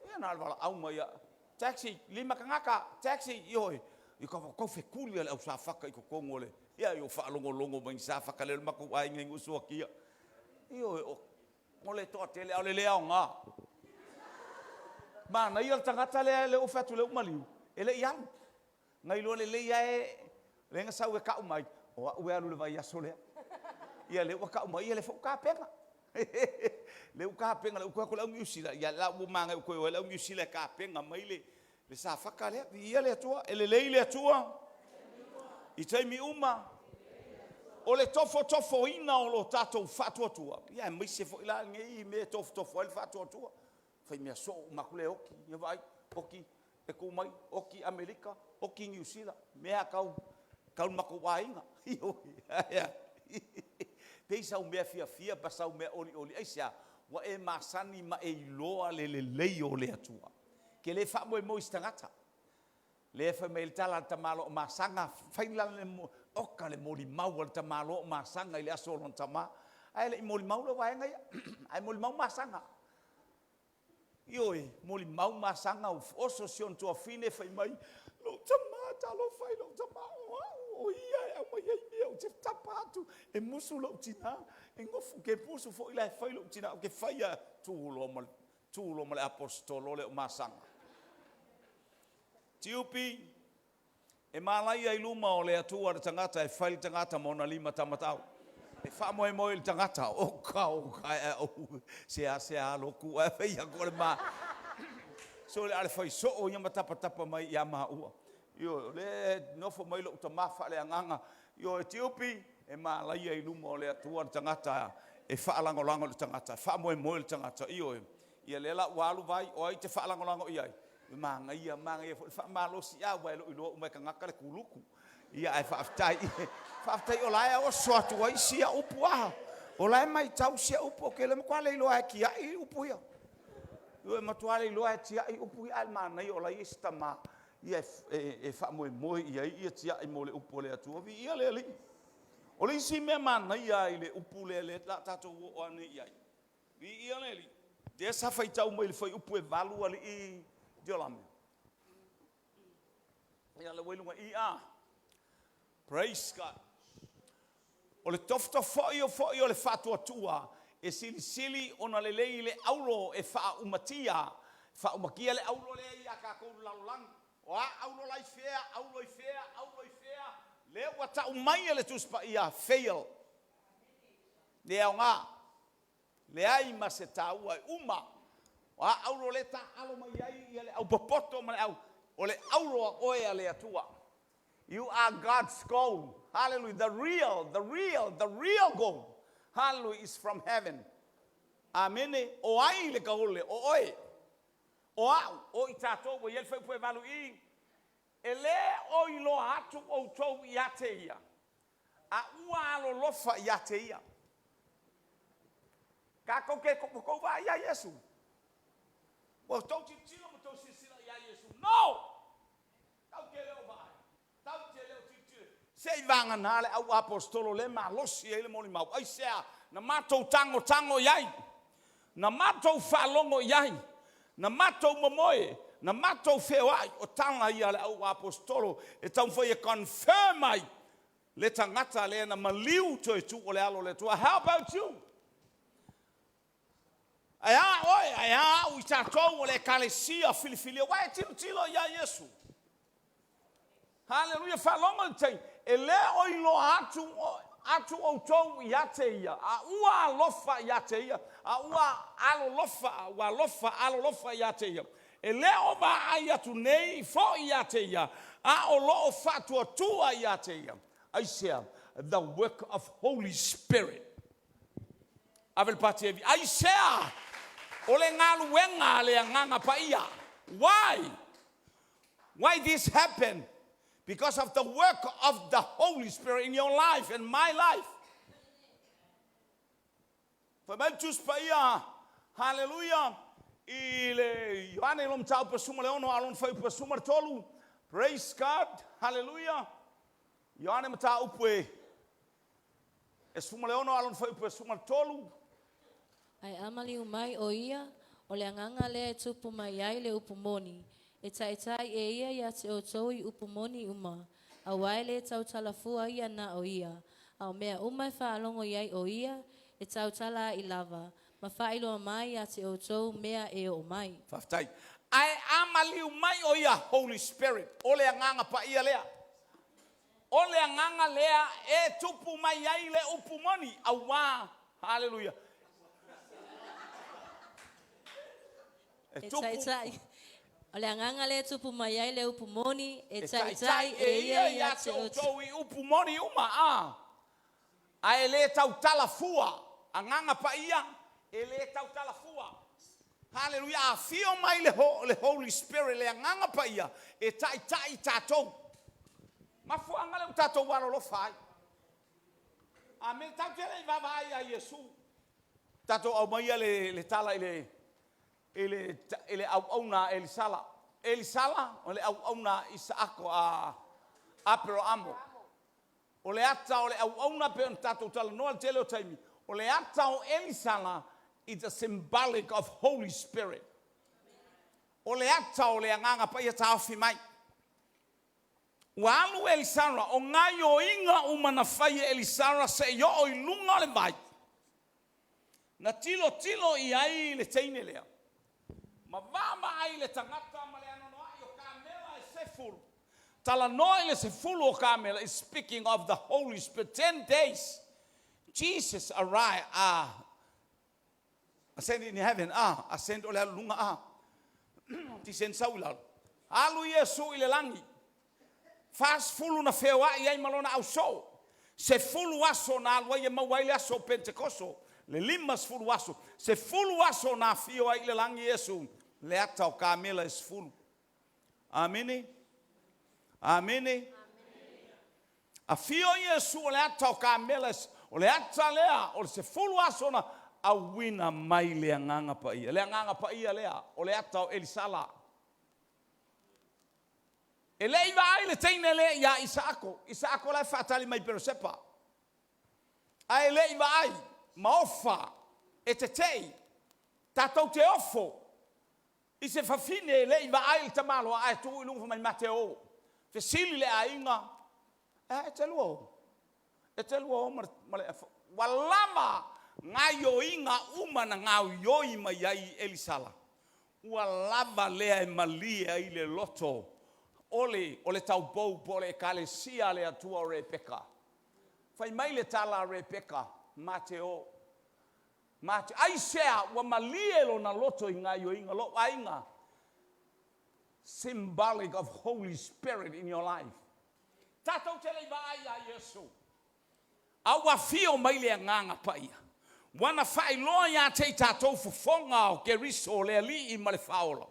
Ia na o le valaau mai lava, taxi, 5 tagata, taxi, ioe. Ia tau fetuli lava le au safata i totonu o le… ia ua faalogologo mai i ni safata lea o le matou aiga i Nuusuatia. Ioe, o le toatele, a o le le aoga. Manaia le tagata lea ou fai atu lea ua maliu, e le i alu. Na iloa lelei lava e lea na sau e tau mai, o au e alu i le vaiaso lea. Ia lea ua tau mai, ia lea foi ua tapena. Lea ua tapena, lea ua toe o atu le au Niu Sila, ia lea la ua manaia ua toe o ai le au Niu Sila e tapena mai le safata lea. Viia le Atua. E lelei le Atua i taimi uma. O le tofotofoina o lo tatou faatuatua, ia aemaise foi la lenei mea e tofotofo ai le faatuatua. Fai mea soo uma atu le oti, ia vaai, oti e tu mai, oti Amerika, oti Niu Sila, mea lava tau le matou aiga. Ioe, ae a? Pei sau mea fiafia ma sau mea olioli. Aisea? Ua e masani ma e iloa le lelei o le Atua. E te le faamoemoe i se tagata. Lea e fai mai ai le tala a le tamaloa masaga, fai la le, oka le molimau a le tamaloa o Masaga i le aso o lona tama. Ae le i molimau le vaega ia, ae molimau Masaga. Ioe, molimau Masaga, oso si ona tuafafine fai mai, lou tama, talofa e i lou tama, o au o ia e aumai ai mea ou te tapa atu e musu lou tina, e te musu foi la e fai lou tina, ou te fai lava. Tu loa ma le Aposetolo lea o Masaga. Tiupi, e malaia i luma o le Atua le tagata e fai le tagata ma ona lima taumatau. E faamoemoe i le tagata, oka oka e au, seasea lotu ae fai atu o le ma. Sole, a o le fai soo ia ma tapatapa mai ia maua. Ioe, o lea e nofo mai lou tama faaleagaga. Ioe, Tiupi, e malaia i luma o le Atua le tagata e faalagolago i le tagata, e faamoemoe i le tagata. Ioe, ia lea la ua alu vai, o ai e te faalagolago i ai? E manaia, manaia foi le faamalosiau aua e le o iloa uma e tagata le kuluku. Ia ae faafetai, faafetai o la e oso atu ai sia upu a, o la e matau sia upu, ou te iloa e matua leiloa lava e tiai upu ia. E matua leiloa lava e tiai upu ia, ae manaia o la e i ai si tama e faamoemoe i ai tiai mo le upu a le Atua. Viia le Alii. O le isi mea manaia i le upu lea o le a tatou oo lava nei i ai, Viia le Alii. Lea sa faitau mai i le fuaiupu e 8 alii Tiolame. Ia lea ua i luga i i a. Praise God. O le tofotofoio foi o le faatuatua e silisili ona lelei i le auro e faaumatia, faaumatia le auro lea ia tatou i le lalolagi. O a auro la i fea, auro i fea, auro i fea, lea ua tau mai e le Tusi Paia, fail. Le aoga. Leai ma se taua e uma. O a auro lea e taaalo mai ai le aupopoto ma le au, o le auro a oe a le Atua. You are God's gold. Hallelujah. The real, the real, the real gold. Hallelujah is from heaven. Amene. O ai le kaole? O oe. O au, o i tatou ua i ai le fuaiupu e 8 i i. E le o iloa atu outou ia te ia, a ua alolofa ia te ia. Tatou te, ua tou vaai ia Iesu? Ua tou tilotilo ma tou silasila ia Iesu? No! Tatou te le o vaai, tatou te le o tilotilo. Se i vagana le au aposetolo lea e malosi ai le molimau. Aisea? Na matou tagotago i ai, na matou faalogo i ai, na matou momoe, na matou feoai. O tala ia a le au aposetolo e taumafai e confirm ai le tagata lea na maliu toe tuu o le alo o le Atua. How about you? Ae a oe, ae a au i tatou o le Ekalesia filifilia, ua e tilotilo ia Iesu. Haleluia, faalogo i le taimi, e le o iloa atu, atu outou ia te ia, a ua alofa ia te ia, a ua alolofa, a ua alofa alolofa ia te ia. E le o vaai atu nei foi ia te ia, a o lo o faatuatua ia te ia. Aisea? The work of Holy Spirit. Ave le pati e Aisea? O le galuega a le Agaga Paia. Why? Why this happened? Because of the work of the Holy Spirit in your life and my life. Fai mai le Tusi Paia, haleluia, i le Ioane lona mataupu e 16 a o lona fuaiupu e 13, praise God, haleluia. Ioane mataupu e 16 a o lona fuaiupu e 13. Ae a maliu mai o ia, o le agaga lea e tupu mai ai le upu moni, e taitai e ia ia te outou i upu moni uma, aua e le tautala fua ia na o ia, a o mea uma e faalogo i ai o ia, e tautala ai lava, ma faailoa mai ia te outou mea e oo mai. Faafetai. Ae a maliu mai o ia, Holy Spirit, o le Agaga Paia lea. O le agaga lea e tupu mai ai le upu moni, aua, haleluia, e E tupu, taitai. O le agaga lea e tupu mai ai le upu moni, e e taitai taitai e e ia ia ia ia te te outou. outou i upu moni uma, a, ae le tautala fua. Agaga Paia, e le tautala fua. Haleluia, a afio mai le, le Holy Spirit, le Agaga Paia, e taitai i tatou. Mafuaaga lea ua tatou alolofa ai. Amene, tatou te le i vaavaai ia Iesu. Tatou aumaia le, le tala i le, i le, i le auauna a Elisala. Elisala o le auauna a Isaako a Aperamo. O le ata o le auauna pei ona tatou talanoa i le tele o taimi, o le ata o Elisala is a symbolic of Holy Spirit. O le ata o le Agaga Paia taofi mai. Ua alu Elisara, o gaoioiga uma na fai e Elisara seia oo i luga o le vai, na tilotilo i ai le teine lea, ma vaavaai i le tagata ma le anoanoai o kamela e sefulu, talanoa i le sefulu o kamela, is speaking of the Holy Spirit. 10 days, Jesus arrived, ascend in heaven, ascend o le alu luga, descend sau i lalo. Alu Iesu i le lagi, 40 na feoai ai ma lona ausoo, 10 aso na alu ai e maua ai le aso o Pentekoso, le 50 aso, 10 aso na afio ai i le lagi Iesu, le ata o kamela e 10. Amene, amene. Afio Iesu o le ata o kamela, o le ata lea o le 10 aso na auina mai le Agaga Paia. Le Agaga Paia lea, o le ata o Elisala. E le i vaai le teine lea ia Isaako. Isaako la e faatali mai Peresepa. Ae le i vaai, ma ofa e tetei, tatou te ofo i se fafine e le i vaai i le tamaloa ae tuu i luga fai mai mate o. Fesili le aiga, e te lua o? E te lua o ma le ua lava gaoioiga uma na gaoioi mai ai Elisala. Ua lava lea e malie ai le loto o le taupou po o le ekalesia a le Atua o Rebeka. Fai mai le tala a Rebeka, mate o. Mate, aisea ua malie lona loto i gaoioiga lou aiga. Symbolic of Holy Spirit in your life. Tatou te le i vaai ia Iesu. A ua afio mai le Agaga Paia. Ua na faailoa ia te i tatou fofoga o Keriso le alii ma le faaola.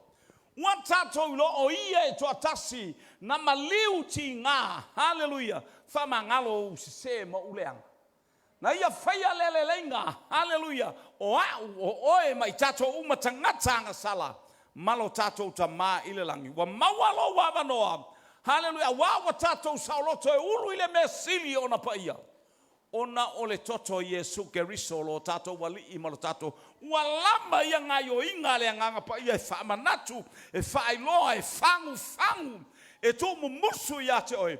Ua tatou iloa o ia e toatasi na maliu tiga, haleluia, faamagalo ou sese ma ou leaga. Na ia faia le leleiga, haleluia, o au, o oe ma i tatou uma tagata agasala, ma lo tatou Tamā i le lagi. Ua maua lou avanoa, haleluia, aua ua tatou saoloto e ulu i le mea sili ona paia. Ona o le toto o Iesu Keriso lo tatou alii ma lo tatou ua lava ia gaoioiga a le Agaga Paia e faamanatu, e faailoa, e fagufagu, e tuumumusu ia te oe,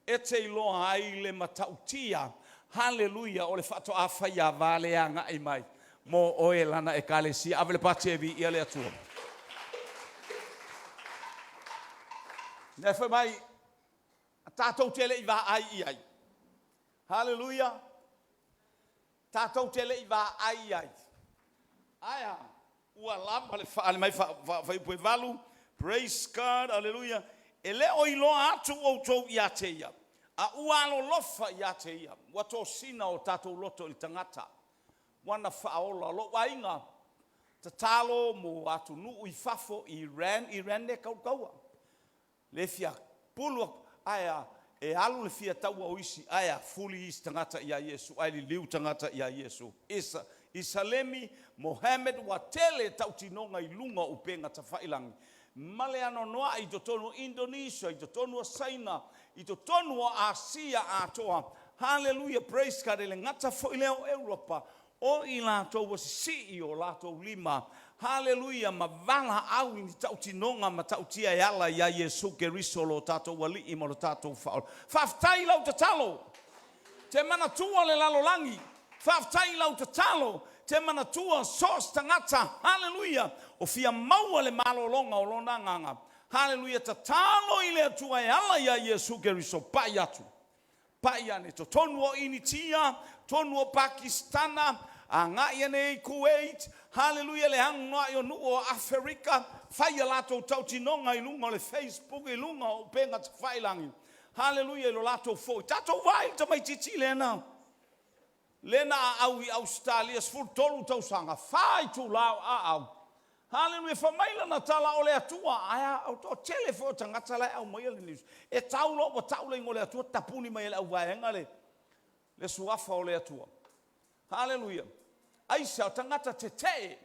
e te iloa ai le matautia, haleluia, o le faatoa faiava le agai mai. Mo oe lana ekalesia. Ave le pati e viia le Atua. Mea fai mai, tatou te le i vaai i ai. Haleluia. Tatou te le i vaai i ai. Ae a? Ua lava le faaali mai fuaiupu e 8. Praise God, haleluia. E le o iloa atu outou ia te ia, a ua alolofa ia te ia, ua tosina o tatou loto i le tagata, ua na faaola. Lou aiga, tatalo mo atunuu i fafo, Iran, Iran lea e tau taua. Le fia pulu atu, ae a? E alu le fia taua o isi, ae a? Fuli isi tagata ia Iesu, ae liliu tagata ia Iesu. Isa, Isalemi, Mohammed, ua tele tautinoga i luga o upega tafailagi, ma le anoanoai i totonu o Indonesia, i totonu o Saina, i totonu o Asia atoa. Haleluia, praise God, e le gata foi lea o Europa, o i latou ua sisii o latou lima, haleluia, ma valaau i ni tautinoga matautia e ala iā Iesu Keriso lo tatou Alii ma lo tatou Faaola. Faafetai i lau tatalo, te manatua le lalolagi. Faafetai i lau tatalo, te manatua so o se tagata, haleluia, o fia maua le malologa o lona agaga. Haleluia, tatalo i le Atua e ala iā Iesu Keriso, pai atu. Pai ane totonu o Initia, totonu o Pakisitana, agai ane i Kuwait, haleluia, le anoanoai o nuu o Aferika, fai a latou tautinoga i luga o le Facebook, i luga o upega tafailagi, haleluia, i lo latou foi. Tatou vaai i le tamaitiiti lea na lea na aau i Ausetalia, 13 tausaga, 4 itula o aau. Haleluia, fai mai lana tala o le Atua, ae a, o toatele foi o tagata la e aumaia le news, e tau loa ua tau le igoa o le Atua, tapuni mai e le auvaega le, le suafa o le Atua. Haleluia. Aisea? O tagata tetee.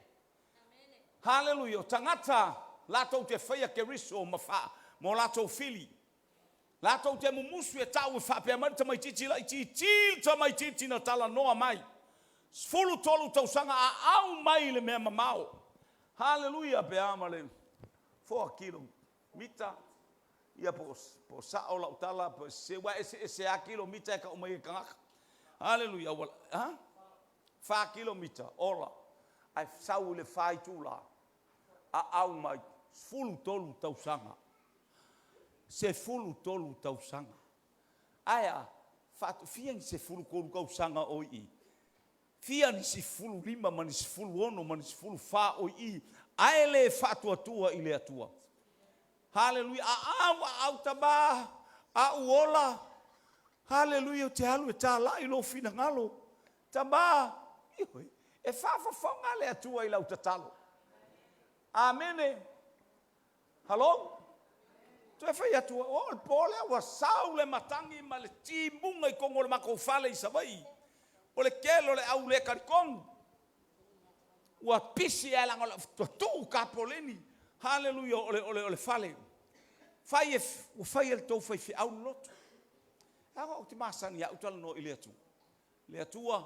Haleluia, o tagata latou te faia Keriso ma fa, mo latou fili. Latou te mumusu e tau e faapea mai le tamaitiiti laitiiti le tamaitiiti na talanoa mai. 13 tausaga aau mai i le mea mamao. Haleluia, pe a ma le 4 kilo mita, ia po o sao lau tala, po o se ua eseese lava kilomita e tau mai e tagata. Haleluia, ua, ha? 4 kilomita, ola, ae sau i le 4 itula, aau mai, 13 tausaga. 13 tausaga. Ae a? Fia ni 13 tausaga o i i? Fia ni 15 ma ni 16 ma ni 14 o i i, ae le faatuatua i le Atua? Haleluia! Aau, aau tama, a ou ola. Haleluia, ou te alu e talai lou finagalo. Tama, ioe, e faafofoga le Atua i lau tatalo. Amene. Halo? Toe fai atu, o le po lea ua sau le matagi ma le timuga i totonu o le matou fale i Savaii. O le tele o le au le talitonu. Ua pisi ae leaga ua tuu tapoleni. Haleluia, o le, o le, o le fale. Fai e, ua fai e le tou faifeau le lotu. A ou te masani lava ou talanoa i le Atua. Le Atua,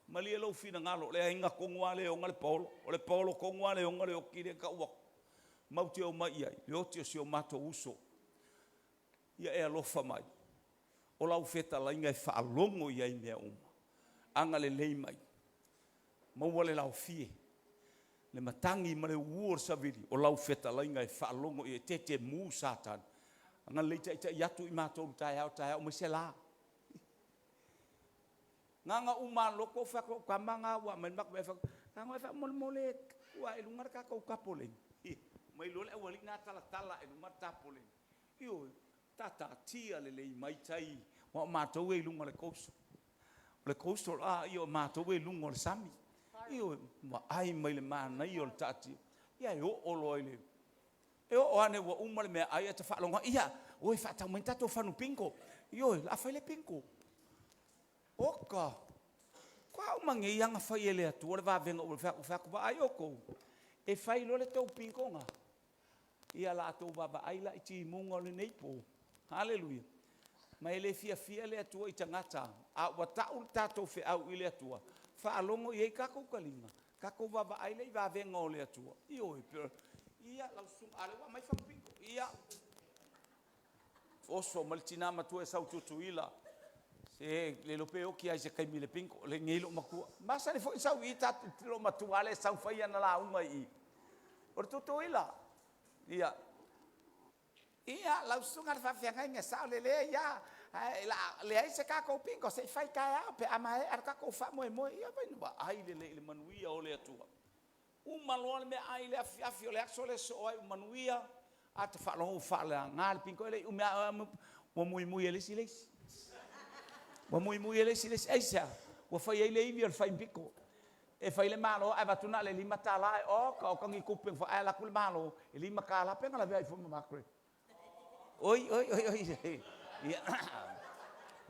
malie lou finagalo, o le aiga tonu lava lea e ona le paolo, o le paolo tonu lava lea e ona le oti lea e tau atu, matou te omai i ai, le oti o si o matou uso. Ia e alofa mai, o lau fetalaiga e faalogo i ai i mea uma. Agalelei mai, maua le laofie, le matagi ma le uu o le savili, o lau fetalaiga e faalogo i ai, tetemu Satani. Agalelei taitai atu i matou i le taeao, taeao mai se la. Na ona uma lava lotu ou fai atu i lau tama na ua aumai le matou mea, fai atu, tago e faamolemole e tuu ae i luga le tatou tapoleni. Omai loa le aualii na talatala ae i luga le tapoleni. Ioe, tataatia lelei mai tai, aua o matou e i luga o le coastal. O le coastal, a, ioe, o matou e i luga o le sami. Ioe, vaai mai i le manaia o le taatia. Ia e oo loa i le E oo ane ua uma le meaai ae ta faalogo atu, ia, oi faatau mai ni tatou fagu bingo. Ioe, o le a fai le bingo. Oka! Faatoa uma nei lava ona fai e le Atua le vavega ua fai atu, fai atu, vaai outou, e fai loa le tou bingo lena, ia la outou vaavaai la i timuga o lenei po. Haleluia! Ma e le fiafia le Atua i tagata, a ua tau le tatou feau i le Atua, faalogo i ai tatou taliga, tatou vaavaai lea i vavega o le Atua. Ioe, ia lau susuga, a o lea ua aumai fagu bingo. Ia, oso mai le tina matua e sau i Tutuila. Se le iloa pe oti lava i se taimi i le bingo lenei lou matua. Masani foi sau i i lou matua lea e sau fai ana lauga i i. O le Tutuila. Ia, ia lau susuga i le faafeagaiga e sao lelei lava, ae o le a leai se tatou bingo se i fai taeao pe a maea le tatou faamoemoe. Ia vaai na vaai lelei i le manuia o le Atua. Uma loa le meaai i le afiafi o le aso lea e sosoo ai ua manuia, a ta faalogo ua faaleaga le bingo, e le i umi lava ua muimui e le isi le isi. Ua muimui e le isi le isi. Aisea? Ua fai ai le ivi o le faimpiko. E fai le Malo ae avatu na o le $5, oka oka ni tupe na fai, ae alu atu le Malo e $5 pe na lavea ai foi ma Margaret. Oi, oi, oi, oi,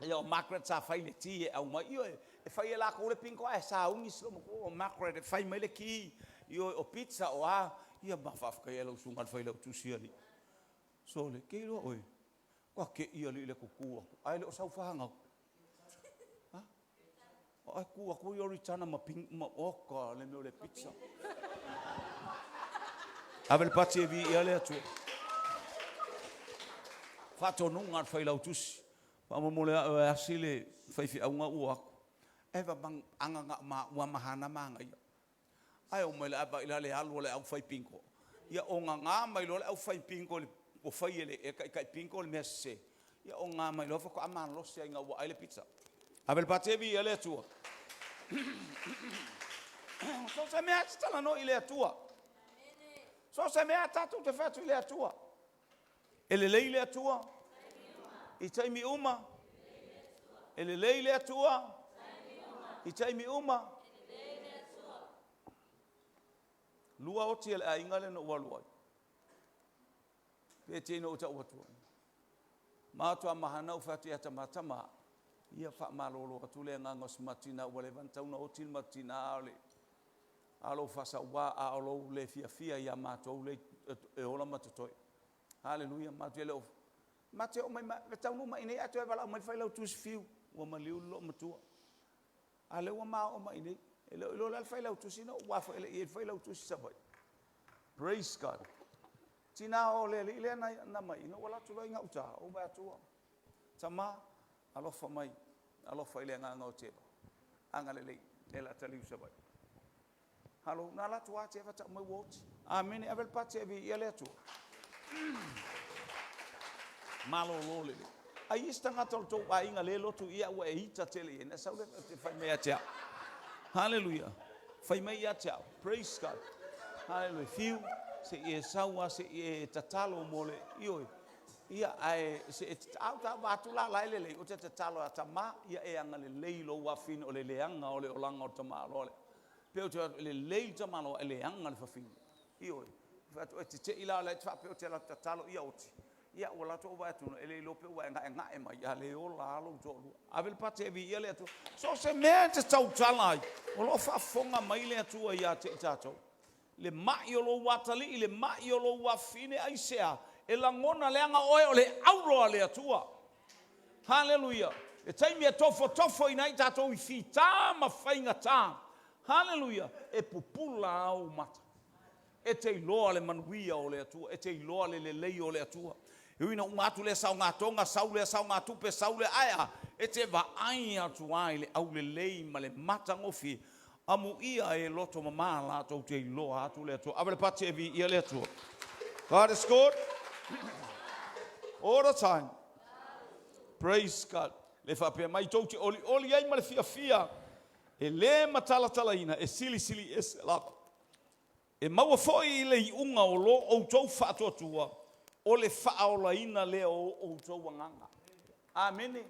ia o Margaret sa fai le ti e aumai, ioe, e fai e latou le bingo ae sauni si loomatua o Margaret e fai mai le ti, ioe, o pizza o a, ia ma faafetaia lau susuga i le failautusi alii. Sole, e te iloa oe, matua te i alii i le tutu atu, ae le o sau fanau. A? Ae tu atu ia Ritana ma, oka le mea o le pizza. Ave le pati e viia le Atua. Faatonuga a le Failautusi. Faamolemole a'e e asi le faifeauga ua o atu, eva aga na o maua ma Hana manaia. Ae omai la ae vaai la i le alu a le aufai bingo. Ia ogaga mai loa le aufai bingo ua fai e le taitai bingo le mea sese, ia ogaga mai loa faatoa malosi lava ina ua ai le pizza. Ave le pati e viia le Atua. So o se mea lava e te talanoa i le Atua. So o se mea lava tatou te fai atu i le Atua. E lelei le Atua i taimi uma. E lelei le Atua i taimi uma. Lua oti a le aiga lea na ou alu ai. Pe te i na ou tau atua. Matou ma Hana ou fai atu ia Tama, Tama, ia faamalolo atu le agaga o si matou tina ua leva ona tatau ona oti le matou tina a o le a lou faasaua a o lou le fiafia ia matou lea e ola ma totoe. Haleluia, matou te le o matou te oo mai e taunuu mai i inei ae toe valaau mai le Failautusi, fiu, ua maliu le loomatua. A o lea ua ma oo mai i inei. E le o iloa la e le Failautusi na ou afa i ai i le Failautusi i Savaii. Praise God. Tina o le alii lea na mai, ina ua alu atu loa i gauta, ou vaai atu, tama, alofa mai, alofa i le agaga o Teva. Agalelei, lea o le a ta liu i Savaii. Halo, na alu atu lava Teva tau mai ua oti. Amene, ave le pati e viia le Atua. Malolo lelei. Ai isi tagata o le tou aiga le lotu ia ua e ita tele i ai, na sau lea te fai mai ia te au. Haleluia. Fai mai ia te au. Praise God. Haleluia. Fiu, se i e sau lava se i e tatalo mo le, ioe. Ia, ae se e au ta va atu la la e lelei, ou te tatalo ia Tama, ia e agalelei i lou afafine o le leaga o le olaga o le tamaloa lea. Pe ou te o atu e lelei le tamaloa ae leaga le fafine. Ioe. Fai atu, e te te i la o la e te faapea ou te alu atu tatalo ia oti. Ia ua alu atu ou vaai atu, e le iloa pe ua e ga'egae mai, a le ola lava lou toalua. Ave le pati e viia le Atua. So o se mea e te tautala ai, o lo o faafofoga mai le Atua ia te i tatou. Le ma'i o lou atalii, le ma'i o lou afafine, aisea? E lagona leaga oe o le auro a le Atua. Haleluia! Le taimi e tofotofoina ai tatou i fita ma faigata. Haleluia! E pupula ou mata. E te iloa le manuia o le Atua, e te iloa le lelei o le Atua. E ui ina uma atu lea saogatoga, sau lea saogatupe, sau lea, ae a? E te vaai atu lava i le aulelei ma le matagofie, amuia e loto mama latou te iloa atu le Atua. Ave le pati e viia le Atua. God is good all the time. Praise God. Le faapea mai tou te olioli ai ma le fiafia e le matalatalaina, e silisili ese lava. E maua foi i le iuga o lo outou faatuatua, o le faaolaina lea o outou agaga. Amene.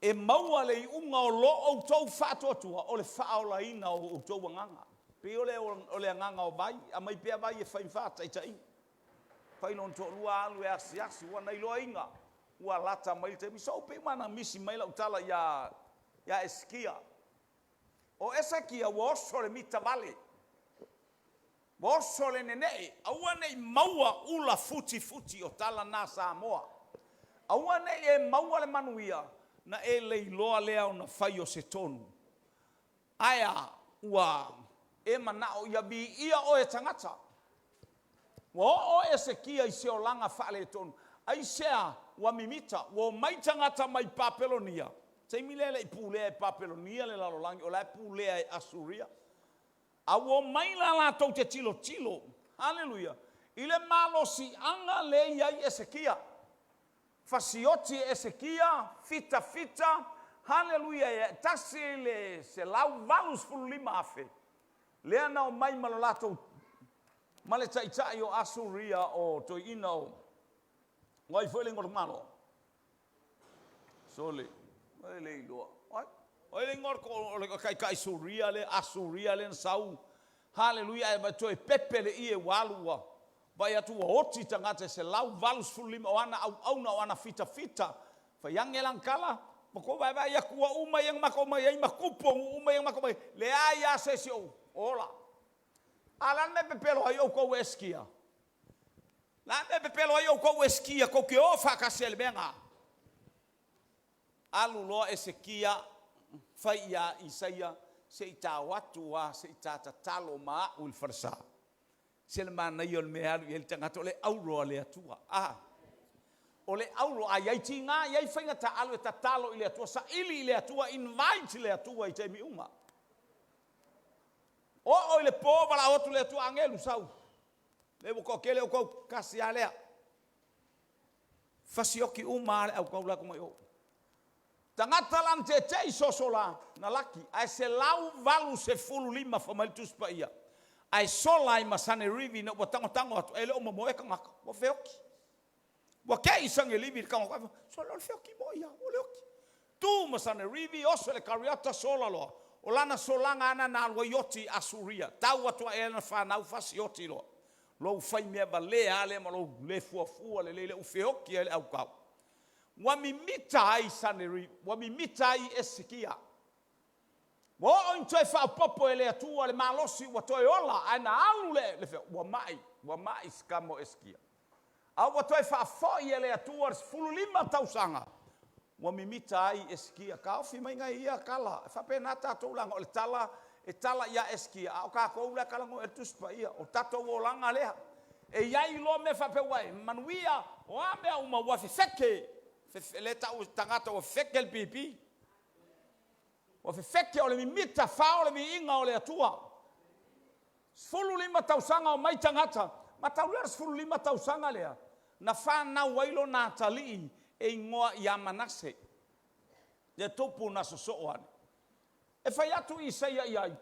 E maua le iuga o lo outou faatuatua, o le faaolaina o outou agaga. Pei o le, o le agaga o Vai, aumai pea Vai e fai ma faataitaiga. Fai lona toalua alu e asiasi, ua na iloaina, ua lata mai le taimi. So pei ua na misi mai lau tala ia, ia Esekia. O Esekia ua oso le mitavale, ua oso le nene'e, aua ne i maua ula futifuti o tala na Samoa. Aua ne i e maua le manuia na e leiloa lea ona fai o se tonu. Ae a? Ua e mana'o ia viia oe e tagata. Ua oo Esekia i se olaga faaletonu. Aisea ua mimita, ua omai tagata mai Papelonia, taimi lea e le i pulea e Papelonia le lalolagi, o la e pulea e Asuria. A ua omai la latou te tilotilo, haleluia, i le malosiaga lea e i ai Esekia. Fasioti e Esekia, fitafita, haleluia, e 185,000 lea na omai ma lo latou, ma le taitai o Asuria o toeaina o, o ai foi le igoa o le tamaloa? Sole, e le iloa. O ai? O ai le igoa o le taitai Suria lea, Asuria lea na sau, haleluia, ae toe pepe le ie ua alu ua vaai atu ua oti tagata e 185 o ana auauna, o ana fitafita. Fai ane lana tala, ma tou vaavaai atu ua uma ia na matou omai ai ma tupu o nuu uma ia na matou omai ai, leai lava se isi o ola. A o le a le mea e pepelo ai outou e Esekia? O le a le mea e pepelo ai outou Esekia tou te o faatasi ai i le mea lena? Alu loa Esekia fai ia Isaia, se i ta o atu lava se i ta tatalo ma au i le falesa. Se le manaia o le mea e alu i ai le tagata, o le auro a le Atua. A, o le auro, a i ai tiga, i ai faiga taaalo e tatalo i le Atua, saili i le Atua, invite le Atua i taimi uma. Oo i le po, valaau atu le Atua, agelu sau, lea ua toatele outou, tasi lava lea. Fasioki uma lava le au taula mai o. Tagata la na tete'i soso la, na laki, ae 185 fai mai le Tusi Paia, ae sola ai ma Sanerivi ina ua tagotago atu, e le o momoe tagata, ua feoti. Ua te'i Sanerivi i le tago atu, sole o le feoti moi lava, ua le oti. Tu ma Sanerivi, oso i le kariota, sola loa. O lana solaga lava lena na alu ai oti i Asuria, tau atu lava i ai lana fanau fasioti loa. Lou fai mea valea lava lea ma lou le fuafua lelei lea ua feoti ai le autao. Ua mimita ai Sanerivi, ua mimita ai Esekia. Ua oo ina toe faaopoopo e le Atua le malosi ua toe ola, ae na alu le, le ua mai, ua mai si tama o Esekia. A ua toe faafoi e le Atua le 15 tausaga, ua mimita ai Esekia. Taofi mai nai ia tala, e faapena tatou leaga o le tala e tala ia Esekia, a o tatou la e talanoa i ai le Tusi Paia, o tatou olaga lea. E i ai loa mea faapea ua e manuia, o a mea uma ua fefeke, lea e tau e tagata ua fefeke le pipi. Ua fefeke o le mimita fao le viiga o le Atua. 15 tausaga o mai tagata, mataulia le 15 tausaga lea na fanau ai lona atalii e igoa ia Manase, le tupu na sosoo ane. E fai atu Isaia i ai,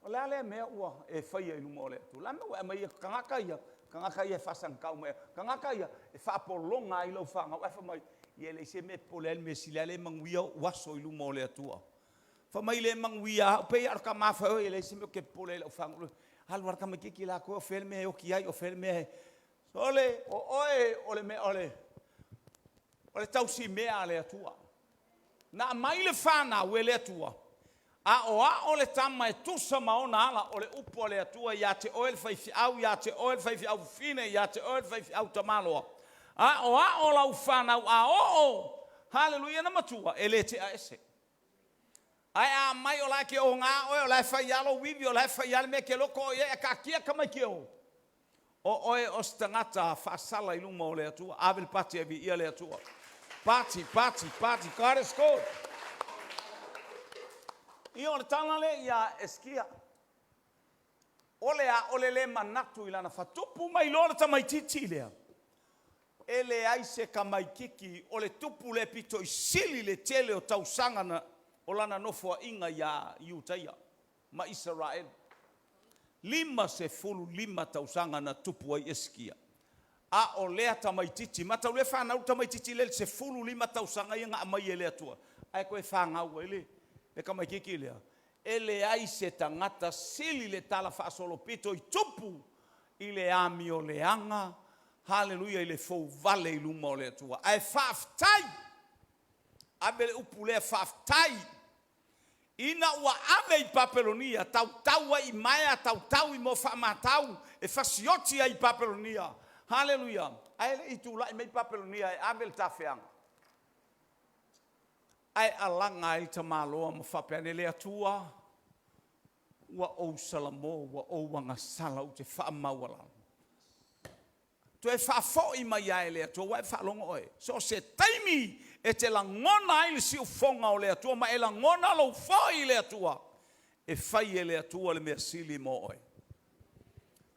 o le a lea mea ua e faia i luma o le Atua? O le a le mea ua e aumaia tagata ia, tagata ia e faasagatau mai, tagata ia e faapologa ai lau fanau. Ae fai mai, ia e leai se mea e popole ai le mea sili lava lea e manuia ou aso i luma o le Atua. Fai mai le manuia au, pei lava o le tama fai oi e leai se mea ou te popole ai i lau fanau. Alu lava le tamaitiiti la o fea le mea e oti ai, o fea le mea e... Sole, o oe o le mea o le o le tausimea a le Atua. Na aumai le fanau e le Atua, aoao le tama e tusa ma ona ala, o le upu a le Atua ia te oe le faifeau, ia te oe le faifeau fafine, ia te oe le faifeau tamaloa. Aoao lau fanau a oo, haleluia, ina matua, e le tea ese. Ae a aumai o la e te oga oe, o la e fai lava lou ivi, o la e fai lava le mea e te loto oe i ai, ae taatia tamaiti e o. O oe o se tagata faasala i luma o le Atua. Ave le pati e viia le Atua. Pati, pati, pati, God is good. Ia o le tala lea ia Esekia. O le a? O le le manatu i lana fatupu mai loa le tamaitiiti lea. E leai se tamaitiiti o le tupu lea pito i sili le tele o tausaga na, o lana nofoaiga iā Iutaia ma Isaraelu. 55 tausaga na tupu ai Esekia, a o lea tamaitiiti, mataulia fanau le tamaitiiti lea i le 15 tausaga ia na aumai e le Atua, ae toe fanau ai le, le tamaitiiti lea. E leai se tagata sili le talafaasolopito i tupu i le amioleaga, haleluia, i le fouvale i luma o le Atua. Ae faafetai, ave le upu lea faafetai, ina ua ave i Papelonia, tautau ai i maea, tautau i moa faamatau, e fasioti ai i Papelonia, haleluia, ae le i tulai mai Papelonia e ave le tafeaga, ae alaga ai tamaloa ma faapea ane, Le Atua, ua ou salamo, ua ou agasala, ou te faamaualalo. Toe faafo'i mai lava e le Atua, ua e faalogo oe, so o se taimi e te lagona ai le siufofoga o le Atua ma e lagona lou foi i le Atua, e fai e le Atua le mea sili mo oe.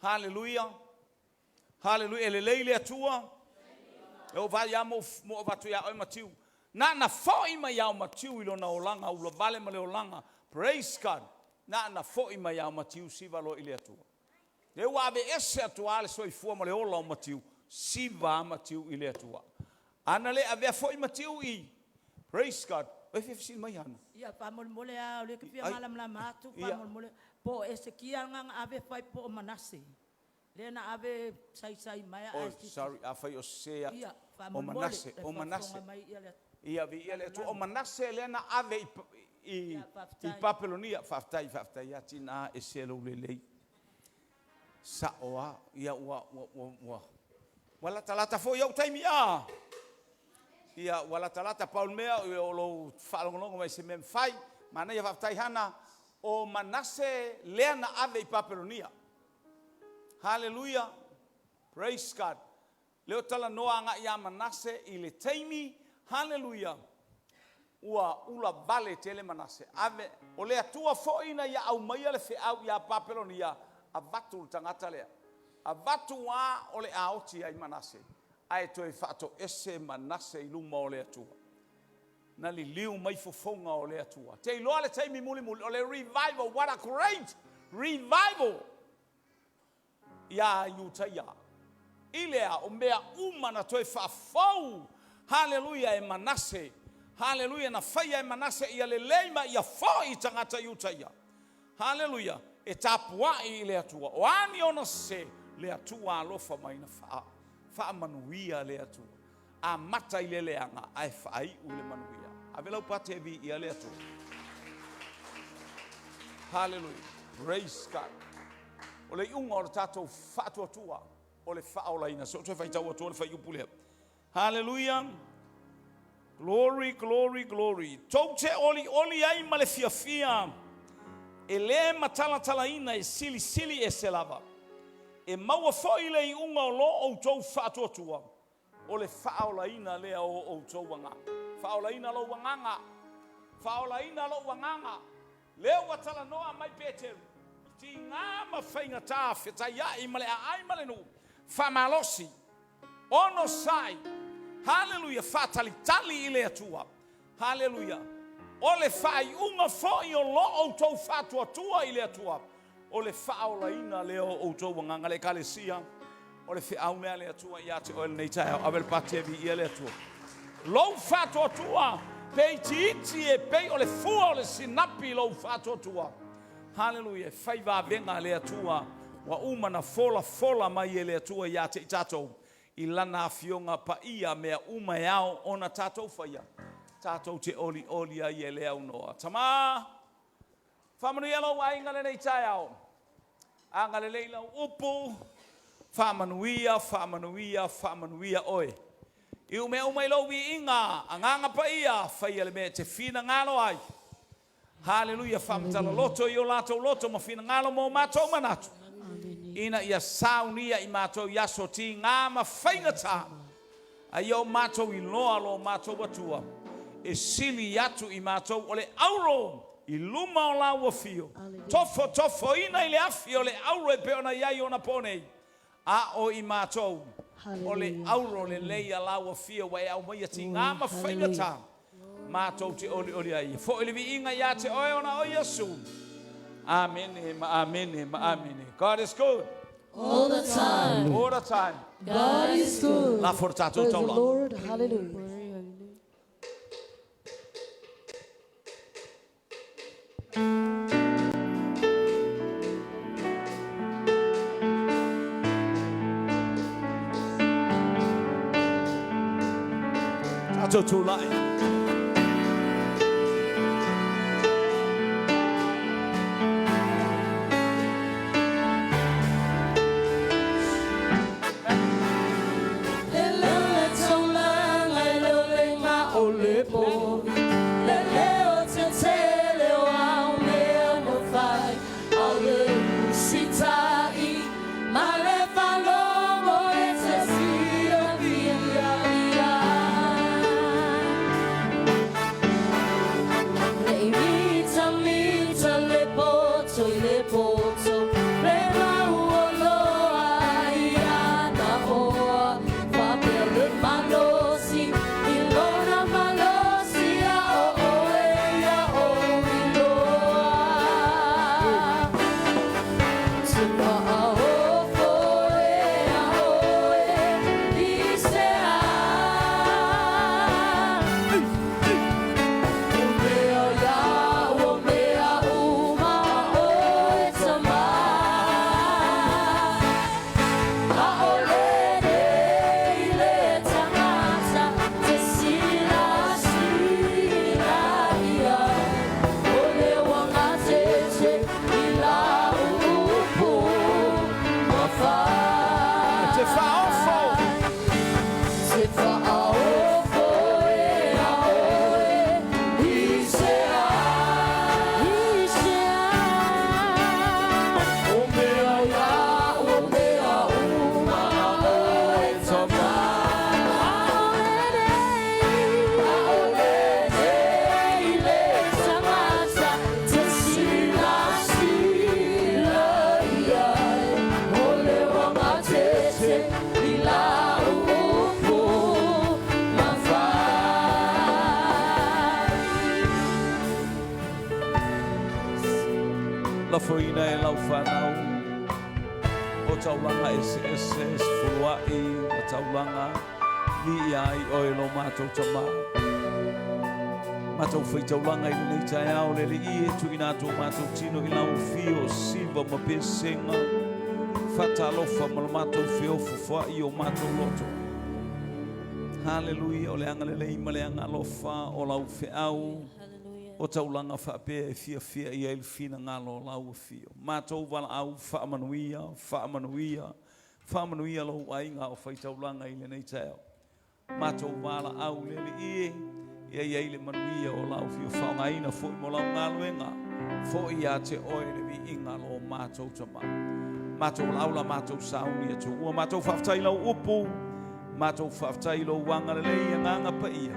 Haleluia! Haleluia! E lelei le Atua. E ou vaai lava ma ou avatu ia oe Matiu. Na ona foi mai lava o Matiu i lona olaga ulavale ma le olaga. Praise God! Na ona foi mai lava o Matiu siva loa i le Atua. Lea ua aveese atu lava le soifua ma le ola o Matiu, siva lava Matiu i le Atua. A na le avea foi Matiu i. Praise God! Ua e fia fesili mai Hana? Ia, faamolemole lava, o lea e te fia malamalama atu, faamolemole, po o Esekia lena na ave fai po o Manase, lea na ave saisai mai ae. Oh, sorry, afai o sese atu. Ia, O Manase, o Manase. Ia, viia le Atua. O Manase lea na ave i, i, i Papelonia. Faafetai, faafetai ia tina ese lou lelei. Sa'o a, ia ua, ua, ua, ua, ua latalata foi ou taimi a. Ia, ua latalata pau le mea o lou faalogologo mai i se mea mafai. Manaia, faafetai Hana. O Manase lea na ave i Papelonia. Haleluia. Praise God. Lea o talanoa agai ia Manase i le taimi, haleluia, ua ula vale tele Manase. Ave, o le Atua foi ina ia aumaia le feau ia Papelonia, avatu le tagata lea. Avatu a o le a oti ai Manase, ae toe faatoese Manase i luma o le Atua. Na liliu mai fofoga o le Atua. Te iloa le taimi mulimuli, o le revival, what a great revival! Iā Iutaia, i le a, o mea uma na toe faafou, haleluia, e Manase, haleluia, na faia e Manase ia lelei ma ia foi i tagata Iutaia, haleluia, e tapuai i le Atua. O a ni ona sese, le Atua alofa mai na faa, faamanuia le Atua. Amata i le leaga ae faaiu i le manuia. Ave lau pati e viia le Atua. Haleluia. Praise God. O le iuga o le tatou faatuatua o le faaolaina. Se i ou toe faitau atu le fuaiupu lea. Haleluia. Glory, glory, glory. Tou te olioli ai ma le fiafia e le matalatalaina e silisili ese lava. E maua foi le iuga o lo outou faatuatua O le faaolaina lea o outou agaga. Faaolaina lou agaga. Faaolaina lou agaga. Lea ua talanoa mai Peteru, i tiga ma faigata, fetaiai ma le aai ma le nuu, faamalosi, onosai, haleluia, faatalitali i le Atua. Haleluia. O le faaiuga foi o lo outou faatuatua i le Atua, o le faaolaina lea o outou agaga. Le Ekalesia, o le feau lea a le Atua ia te oe lenei taeao. Ave le pati e viia le Atua. Lou faatuatua, pe itiiti e pei o le fua o le sinapi lou faatuatua. Haleluia, e fai vavega a le Atua, ua uma na folafola mai e le Atua ia te i tatou I Lana Afioga Paia mea uma e ao ona tatou faia, tatou te olioli ai e le aunoa. Tama, faamanuia lou aiga lenei taeao. Agalelei lau upu, faamanuia, faamanuia, faamanuia oe. Iu mea uma i lou viiga, Agaga Paia, faia le mea e te finagalo ai. Haleluia, faamatala loto i o latou loto ma finagalo mo matou manatu, ina ia saunia i matou i aso tiga ma faigata, a ia o matou iloa lo matou Atua e sili atu i matou o le auro i luma o lau afio, tofotofoina i le afi o le auro e pei ona i ai ona po nei, a o i matou o le auro lelei a lau afio ua e aumaia tiga ma faigata matou te olioli ai. Foi le viiga ia te oe ona o Iesu. Amene ma amene ma amene. God is good. All the time. All the time. God is good. Lafo le tatou Praise the taulaga. Lord. Hallelujah. Tatou tulai. lau whanau o taulaga eseese sefuluaʻi ma taulaga viia ai oe lo matou tamā matou faitaulaga i lenei taeao le alii e tuuina atu o matou tino i lau afio o siva ma pesega faatalofa ma le matou feofofoaʻi o matou loto. Haleluia, o le agalelei ma le agalofa o lau feau o taulaga faapea e fiafia i ai le finagalo o lau afio. Matou valaau faamanuia, faamanuia, faamanuia lou aiga o faitaulaga i lenei taeao. Matou valaau le Alii e, ia i ai le manuia o lau afio faaaogaina foi mo lau galuega, foi ia te oe le viiga lo matou Tama. Matou valaau la matou sauni atu. Ua matou faafetai i lau upu, matou faafetai i lou agalelei agaga paia,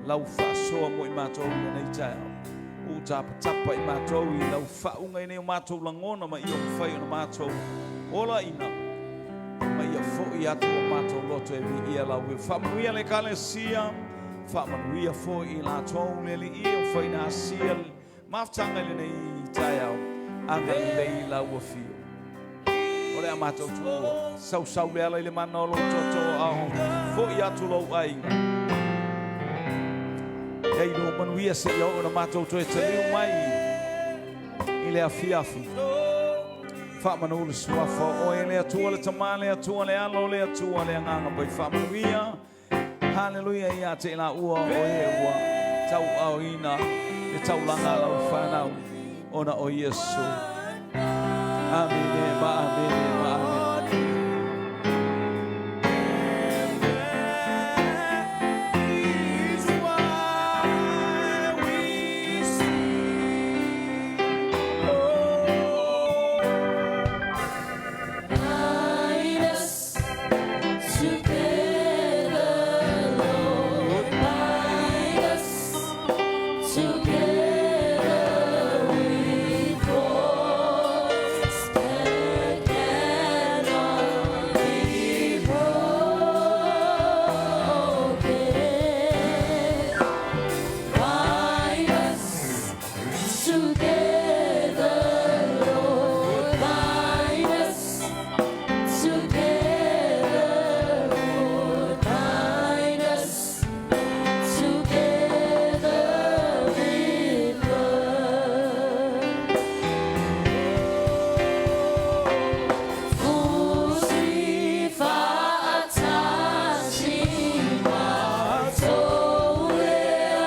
lau faasoa mo i matou i lenei taeao. Ua tapatapa i matou i lau faauga i nei o matou lagona ma ia mafai ona matou olaina ma ia foi atu o matou loto e viia lau eu. Faamanuia le Ekalesia, faamanuia foi i latou le Alii o faina asia mafutaga i lenei taeao. Agalelei lau afio. O le a matou tuua. Sausau le ala i le mana o lou toto a o foi atu lou aiga. Ia i lou manuia seia oo ina matou toe taliu mai i le afiafi. Faamanu le suafa o oe le Atua le Tama le Atua le Alo le Atua le Agaga Pai faamanuia. Haleluia ia te i laua o e ua tauaaoina le taulaga a lau fanau ona o Iesu. Amene ma amene ma amene. Bind us together, Lord, bind us together with cords that cannot be broken. Bind us together, Lord, bind us together, Lord, bind us together with love. Fusi faatasi matou le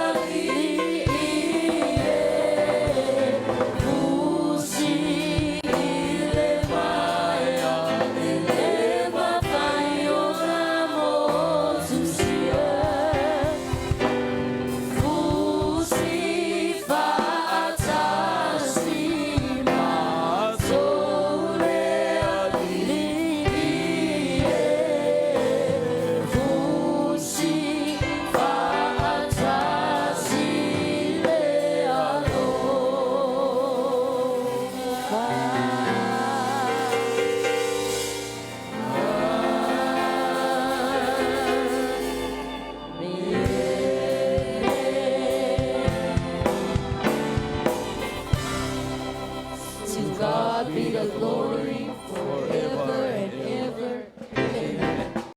Alii e. Fusi i le maea e le mafai ona motusia. Fusi faatasi matou le Alii e. Fusi faatasi le alofa. To God be the glory forever and